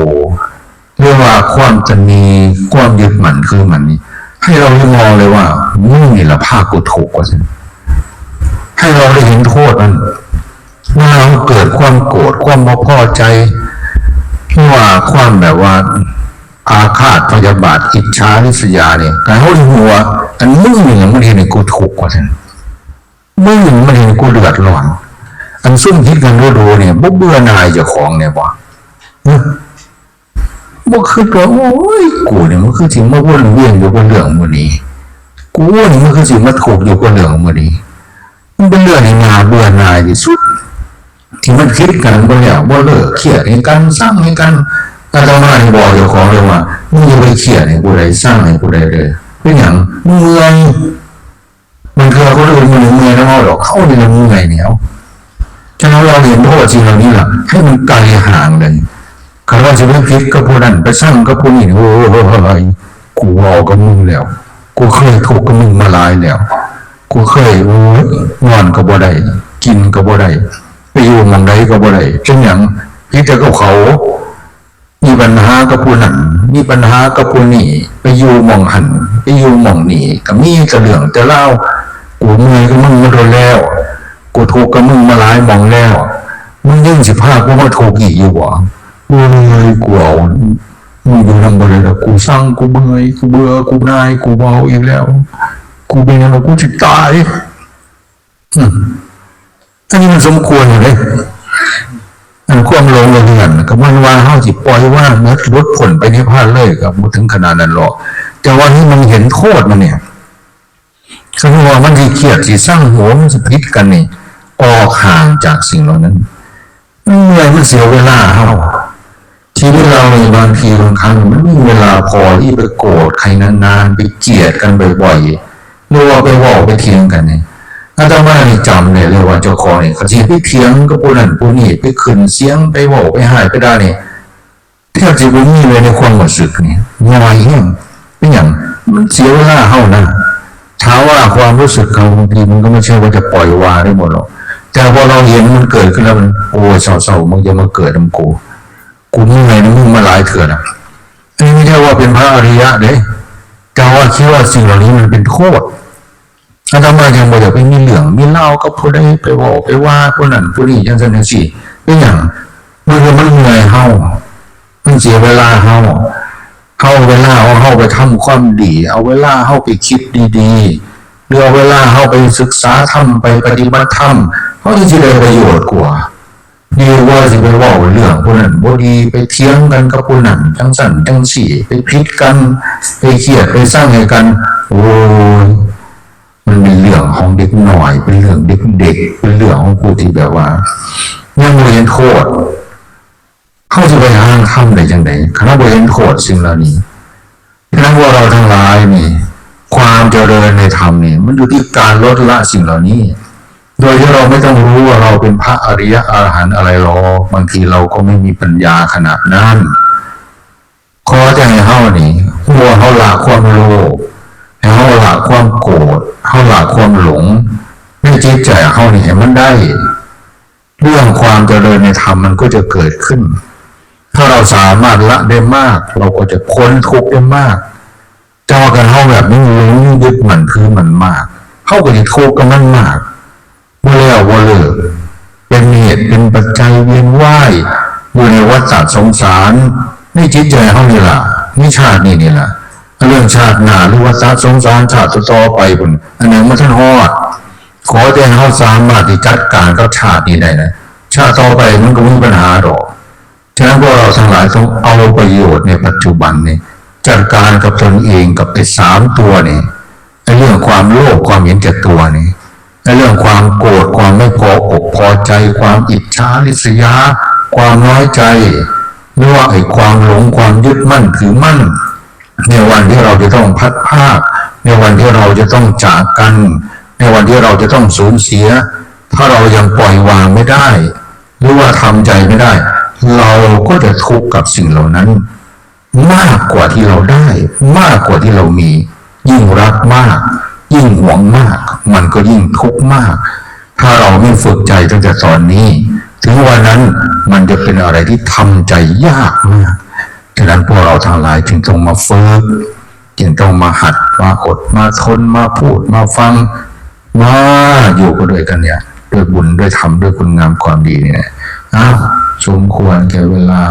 ຫຼືວ່າຄວາມຕະໜີ່ ຄວາມຍຶດໝັ້ນຖືໝັ້ນນີ້ ໃຫ້ເຮົາມອງເລີຍວ່າ ມຶງນີ້ລະພາກູທຸກ ວ່າຊັ້ນ. ໃຫ້ເຮົາໄດ້ເຫັນໂທດມັນ. ເມື່ອເຮົາເກີດຄວາມໂກດ, ຄວາມບໍ່ພໍໃຈ, ຫຼືວ່າຄວາມແບບວ່າອາຄາດພະຍາບາດ, ອິດສາລິສຍານີ້, ໃຫ້ເຮົາໄດ້ຮູ້ວ່າ ອັນມຶງນີ້ມັນເຮັດໃຫ້ກູທຸກວ່າຊັ້ນ. ມຶງນີ້ມັນເຮັດໃຫ້ກູເດືອດຮ້ອນ. ອັນຊຸມຜິດກັນດູໆນີ້ ບໍ່ເບື່ອໜ່າຍເຈົ້າຂອງແດ່ບໍ່? ຮະ? ບໍ່ຄິດວ່າ ໂອ້ຍ ກູນີ້ມັນຄືຊິມາວົນວຽນຢູ່ກັບເລື່ອງໝູ່ນີ້, ກູນີ້ມັນຄືຊິມາທຸກຢູ່ກັບເລື່ອງໝູ່ນີ້. ມັນເປັນເລື່ອງທີ່ໜ້າເບື່ອໜ່າຍທີ່ສຸດ ທີ່ມັນຜິດກັນບໍ່ແລ້ວບໍ່ເລີກ, ຄຽດໃຫ້ກັນ, ຊັງໃຫ້ກັນ. ອາດຕະມານີ້ບອກເຈົ້າຂອງເລີຍວ່າ ມຶງຢ່າໄປຄຽດໃຫ້ຜູ້ໃດ, ຊັງໃຫ້ຜູ້ໃດເລີຍ. ເປັນຫຍັງ? ມຶງເມື່ອຍ. ບາງເທື່ອຄົນອື່ນບໍ່ໄດ້ເມື່ອຍນຳເຮົາດອກ, ເຮົານີ້ລະເມື່ອຍແລ້ວ. ສະນັ້ນ ເຮົາເຫັນໂທດສິ່ງເຫຼົ່ານີ້ລະ ໃຫ້ມັນໄກຫ່າງເລີຍ. ຄັນວ່າຊິໄປຜິດກັບຜູ້ນັ້ນ, ໄປຊັງກັບຜູ້ນີ້, ໂອ້ຍ ກູເວົ້າກັບມຶງແລ້ວ, ກູເຄີຍທຸກກັບມຶງມາຫຼາຍແລ້ວ, ກູເຄີຍ ໂອ້ຍ ນອນກໍບໍ່ໄດ້, ກິນກໍບໍ່ໄດ້, ໄປຢູ່ໝ່ອງໃດກໍບໍ່ໄດ້. ເປັນຫຍັງ? ຜິດແຕ່ກັບເຂົາ. ມີບັນຫາກັບຜູ້ນັ້ນ, ມີບັນຫາກັບຜູ້ນີ້, ໄປຢູ່ໝ່ອງຫັ້ນ, ໄປຢູ່ໝ່ອງນີ້, ກໍມີແຕ່ເລື່ອງແຕ່ລາວ. ກູເມື່ອຍກັບມຶງມາດົນແລ້ວ, ກູທຸກກັບມຶງມາຫຼາຍໝ່ອງແລ້ວ, ມຶງຍັງຊິພາກູມາທຸກອີກຢູ່ບໍ່? ໂອ້ຍ ກູເອົາມຶງຢູ່ນຳບໍ່ໄດ້ແລ້ວ, ກູຊັງ, ກູເມື່ອຍ, ກູເບື່ອ, ກູໜ່າຍ, ກູເວົ້າອີກແລ້ວ, ກູເປັນຫຍັງແລ້ວ? ກູຊິຕາຍ. ອືມ ອັນນີ້ມັນສົມຄວນຢູ່ເດ້. ອັນຄວາມຫຼົງເລື່ອງນີ້ ກໍບໍ່ແມ່ນວ່າເຮົາຊິປ່ອຍວາງໝົດ ຫຼຸດພົ້ນໄປນິບພານເລີຍ ກໍບໍ່ເຖິງຂະໜາດນັ້ນຫຼອກ, ແຕ່ວ່າໃຫ້ມັນເຫັນໂທດມັນນີ້. ສົມມຸດວ່າມັນຊິຄຽດ ຊິຊັງຫົວ ມັນຊິຜິດກັນນີ້ ອອກຫ່າງຈາກສິ່ງເຫຼົ່ານັ້ນ. ມັນເມື່ອຍ ມັນເສຍເວລາເຮົາ. ຊີວິດເຮົານີ້ ບາງທີບາງຄັ້ງ ມັນມີເວລາພໍທີ່ໄປໂກດໃຜນານໆ ໄປກຽດກັນບ່ອຍໆ ຫຼືວ່າໄປເວົ້າໄປຖຽງກັນນີ້. ອາດຕະມານີ້ຈຳໄດ້ເລີຍວ່າ ເຈົ້າຂອງນີ້ ຄັນຊິໄປຖຽງກັບຜູ້ນັ້ນຜູ້ນີ້ ໄປຂຶ້ນສຽງ ໄປເວົ້າ ໄປຮ້າຍ ໄປດ່ານີ້ ແທບຊິບໍ່ມີເລີຍໃນຄວາມຮູ້ສຶກນີ້ ໜ້ອຍແຮງ. ເປັນຫຍັງ? ມັນເສຍເວລາເຮົານະ. ຖາມວ່າຄວາມຮູ້ສຶກເຮົາ ບາງທີມັນກໍບໍ່ໃຊ່ວ່າຈະປ່ອຍວາງໄດ້ໝົດດອກ, ແຕ່ພໍເຮົາເຫັນມັນເກີດຂຶ້ນແລ້ວ ມັນ ໂອ້ຍ ເຊົາໆ ມຶງຢ່າມາເກີດນຳກູ. ກູເມື່ອຍນຳມຶງມາຫຼາຍເທື່ອແລ້ວ. ອັນນີ້ບໍ່ໄດ້ວ່າເປັນພະອະລິຍະເດ້, ແຕ່ວ່າຄິດວ່າສິ່ງເຫຼົ່ານີ້ມັນເປັນໂທດ. ອາດຕະມາຍັງບໍ່ຢາກໄປມີເລື່ອງມີລາວກັບຜູ້ໃດ, ໄປເວົ້າໄປວ່າຜູ້ນັ້ນຜູ້ນີ້ ຈັ່ງຊັ້ນຈັ່ງຊີ້. ເປັນຫຍັງ? ມັນຄືມັນເມື່ອຍເຮົາ, ມັນເສຍເວລາເຮົາ. ເຮົາເອົາເວລາຂອງເຮົາໄປທຳຄວາມດີ, ເອົາເວລາເຮົາໄປຄິດດີໆ ຫຼືເອົາເວລາເຮົາໄປສຶກສາທຳ, ໄປປະຕິບັດທຳ, ເຮົາຈຶ່ງຊິໄດ້ປະໂຫຍດກວ່າ. ດີກວ່າຊິໄປເວົ້າເລື່ອງຜູ້ນັ້ນບໍ່ດີ, ໄປຖຽງກັນກັບຜູ້ນັ້ນ ຈັ່ງຊັ້ນຈັ່ງຊີ້, ໄປຜິດກັນ, ໄປຄຽດໄປຊັງໃຫ້ກັນ. ໂອ້ຍ ມັນເປັນເລື່ອງຂອງເດັກນ້ອຍ, ເປັນເລື່ອງເດັກໆ, ເປັນເລື່ອງຂອງຜູ້ທີ່ແບບວ່າຍັງບໍ່ເຫັນໂທດ. ເຮົາຊິໄປຫາທຳໄດ້ຈັ່ງໃດ ຄັນເຮົາບໍ່ເຫັນໂທດສິ່ງເຫຼົ່ານີ້? ສະນັ້ນ ພວກເຮົາທັງຫຼາຍນີ້ ຄວາມຈະເລີນໃນທຳນີ້ ມັນຢູ່ທີ່ການລົດລະສິ່ງເຫຼົ່ານີ້ ໂດຍທີ່ເຮົາໄມ່ຕ້ອງຮູ້ວ່າເຮົາເປັນພະອະລິຍະອະລະຫັນອະໄລຫຼອກ. ບາງທີເຮົາກໍໄມ່ມີປັນຍາຂະໜາດນັ້ນ. ຂໍແຕ່ໃຫ້ເຮົານີ້ ຮູ້ວ່າເຮົາລະຄວາມໂລບ, ໃຫ້ເຮົາລະຄວາມໂກດ, ເຮົາລະຄວາມຫຼົງໃນຈິດໃຈເຮົານີ້ໃຫ້ມັນໄດ້. ເລື່ອງຄວາມຈະເລີນໃນທຳມັນກໍຈະເກີດຂຶ້ນ. ຖ້າເຮົາສາມາດລະໄດ້ມາກ, ເຮົາກໍຈະພົ້ນທຸກໄດ້ມາກ. ແຕ່ວ່າຄັນເຮົາແບບຍັງຫຼົງ, ຍັງຍຶດໝັ້ນຖືໝັ້ນມາກ, ເຮົາກໍຈະທຸກກັບມັນມາກ, ບໍ່ແລ້ວບໍ່ເລີກ, ເປັນເຫດເປັນປັດໄຈວຽນວ່າຍຢູ່ໃນວັດຕະສົງສານ ໃນຈິດໃຈເຮົານີ້ລະ, ໃນຊາດນີ້ນີ້ລະ. ເລື່ອງຊາດໜ້າ ຫຼື ວັດຕະສົງສານຊາດຕໍ່ໆໄປພຸ້ນ, ອັນນັ້ນມັນທັນຮອດ. ຂໍແຕ່ເຮົາສາມາດທີ່ຈັດການກັບຊາດນີ້ໄດ້ນະ, ຊາດຕໍ່ໄປມັນກໍບໍ່ມີບັນຫາດອກ. ສະນັ້ນ ພວກເຮົາທັງຫຼາຍຕ້ອງເອົາປະໂຫຍດໃນປັດຈຸບັນນີ້ ຈັດການກັບຕົນເອງກັບໄອ້ສາມຕົວນີ້. ໃນເລື່ອງຄວາມໂລບ, ຄວາມເຫັນແກ່ຕົວນີ້, ໃນເລື່ອງຄວາມໂກດ, ຄວາມໄມ່ພໍອົກພໍໃຈ, ຄວາມອິດສາລິດສະຍາ, ຄວາມນ້ອຍໃຈ, ຫຼືວ່າໄອ້ຄວາມຫຼົງ, ຄວາມຍຶດໝັ້ນຖືໝັ້ນ. ໃນວັນທີ່ເຮົາຈະຕ້ອງພັດພາກ, ໃນວັນທີ່ເຮົາຈະຕ້ອງຈາກກັນ, ໃນວັນທີ່ເຮົາຈະຕ້ອງສູນເສຍ, ຖ້າເຮົາຍັງປ່ອຍວາງໄມ່ໄດ້ ຫຼືວ່າທຳໃຈໄມ່ໄດ້, ເຮົາກໍຈະທຸກກັບສິ່ງເຫຼົ່ານັ້ນມາກກວ່າທີ່ເຮົາໄດ້, ມາກກວ່າທີ່ເຮົາມີ. ຍິ່ງລັກມາກ, ຍິ່ງຫວງມາກ, ມັນກໍຍິ່ງທຸກມາກ. ຖ້າເຮົາໄມ່ຝຶກໃຈຕັ້ງແຕ່ຕອນນີ້, ເຖິງວັນນັ້ນມັນຈະເປັນອະໄລທີ່ທຳໃຈຍາກມາກ. ສະນັ້ນ ພວກເຮົາທັງຫຼາຍຈຶ່ງຕ້ອງມາຝຶກ, ຈຶ່ງຕ້ອງມາຫັດ, ມາອົດ, ມາທົນ, ມາພູດ, ມາຟັງ, ມາຢູ່ກໍດ້ວຍກັນເນຍ ດ້ວຍບຸນ ດ້ວຍທຳ ດ້ວຍຄຸນງາມຄວາມດີນີ້ແຫຼະ. ອ້າວ ສົມຄວນແກ່ເວລາ.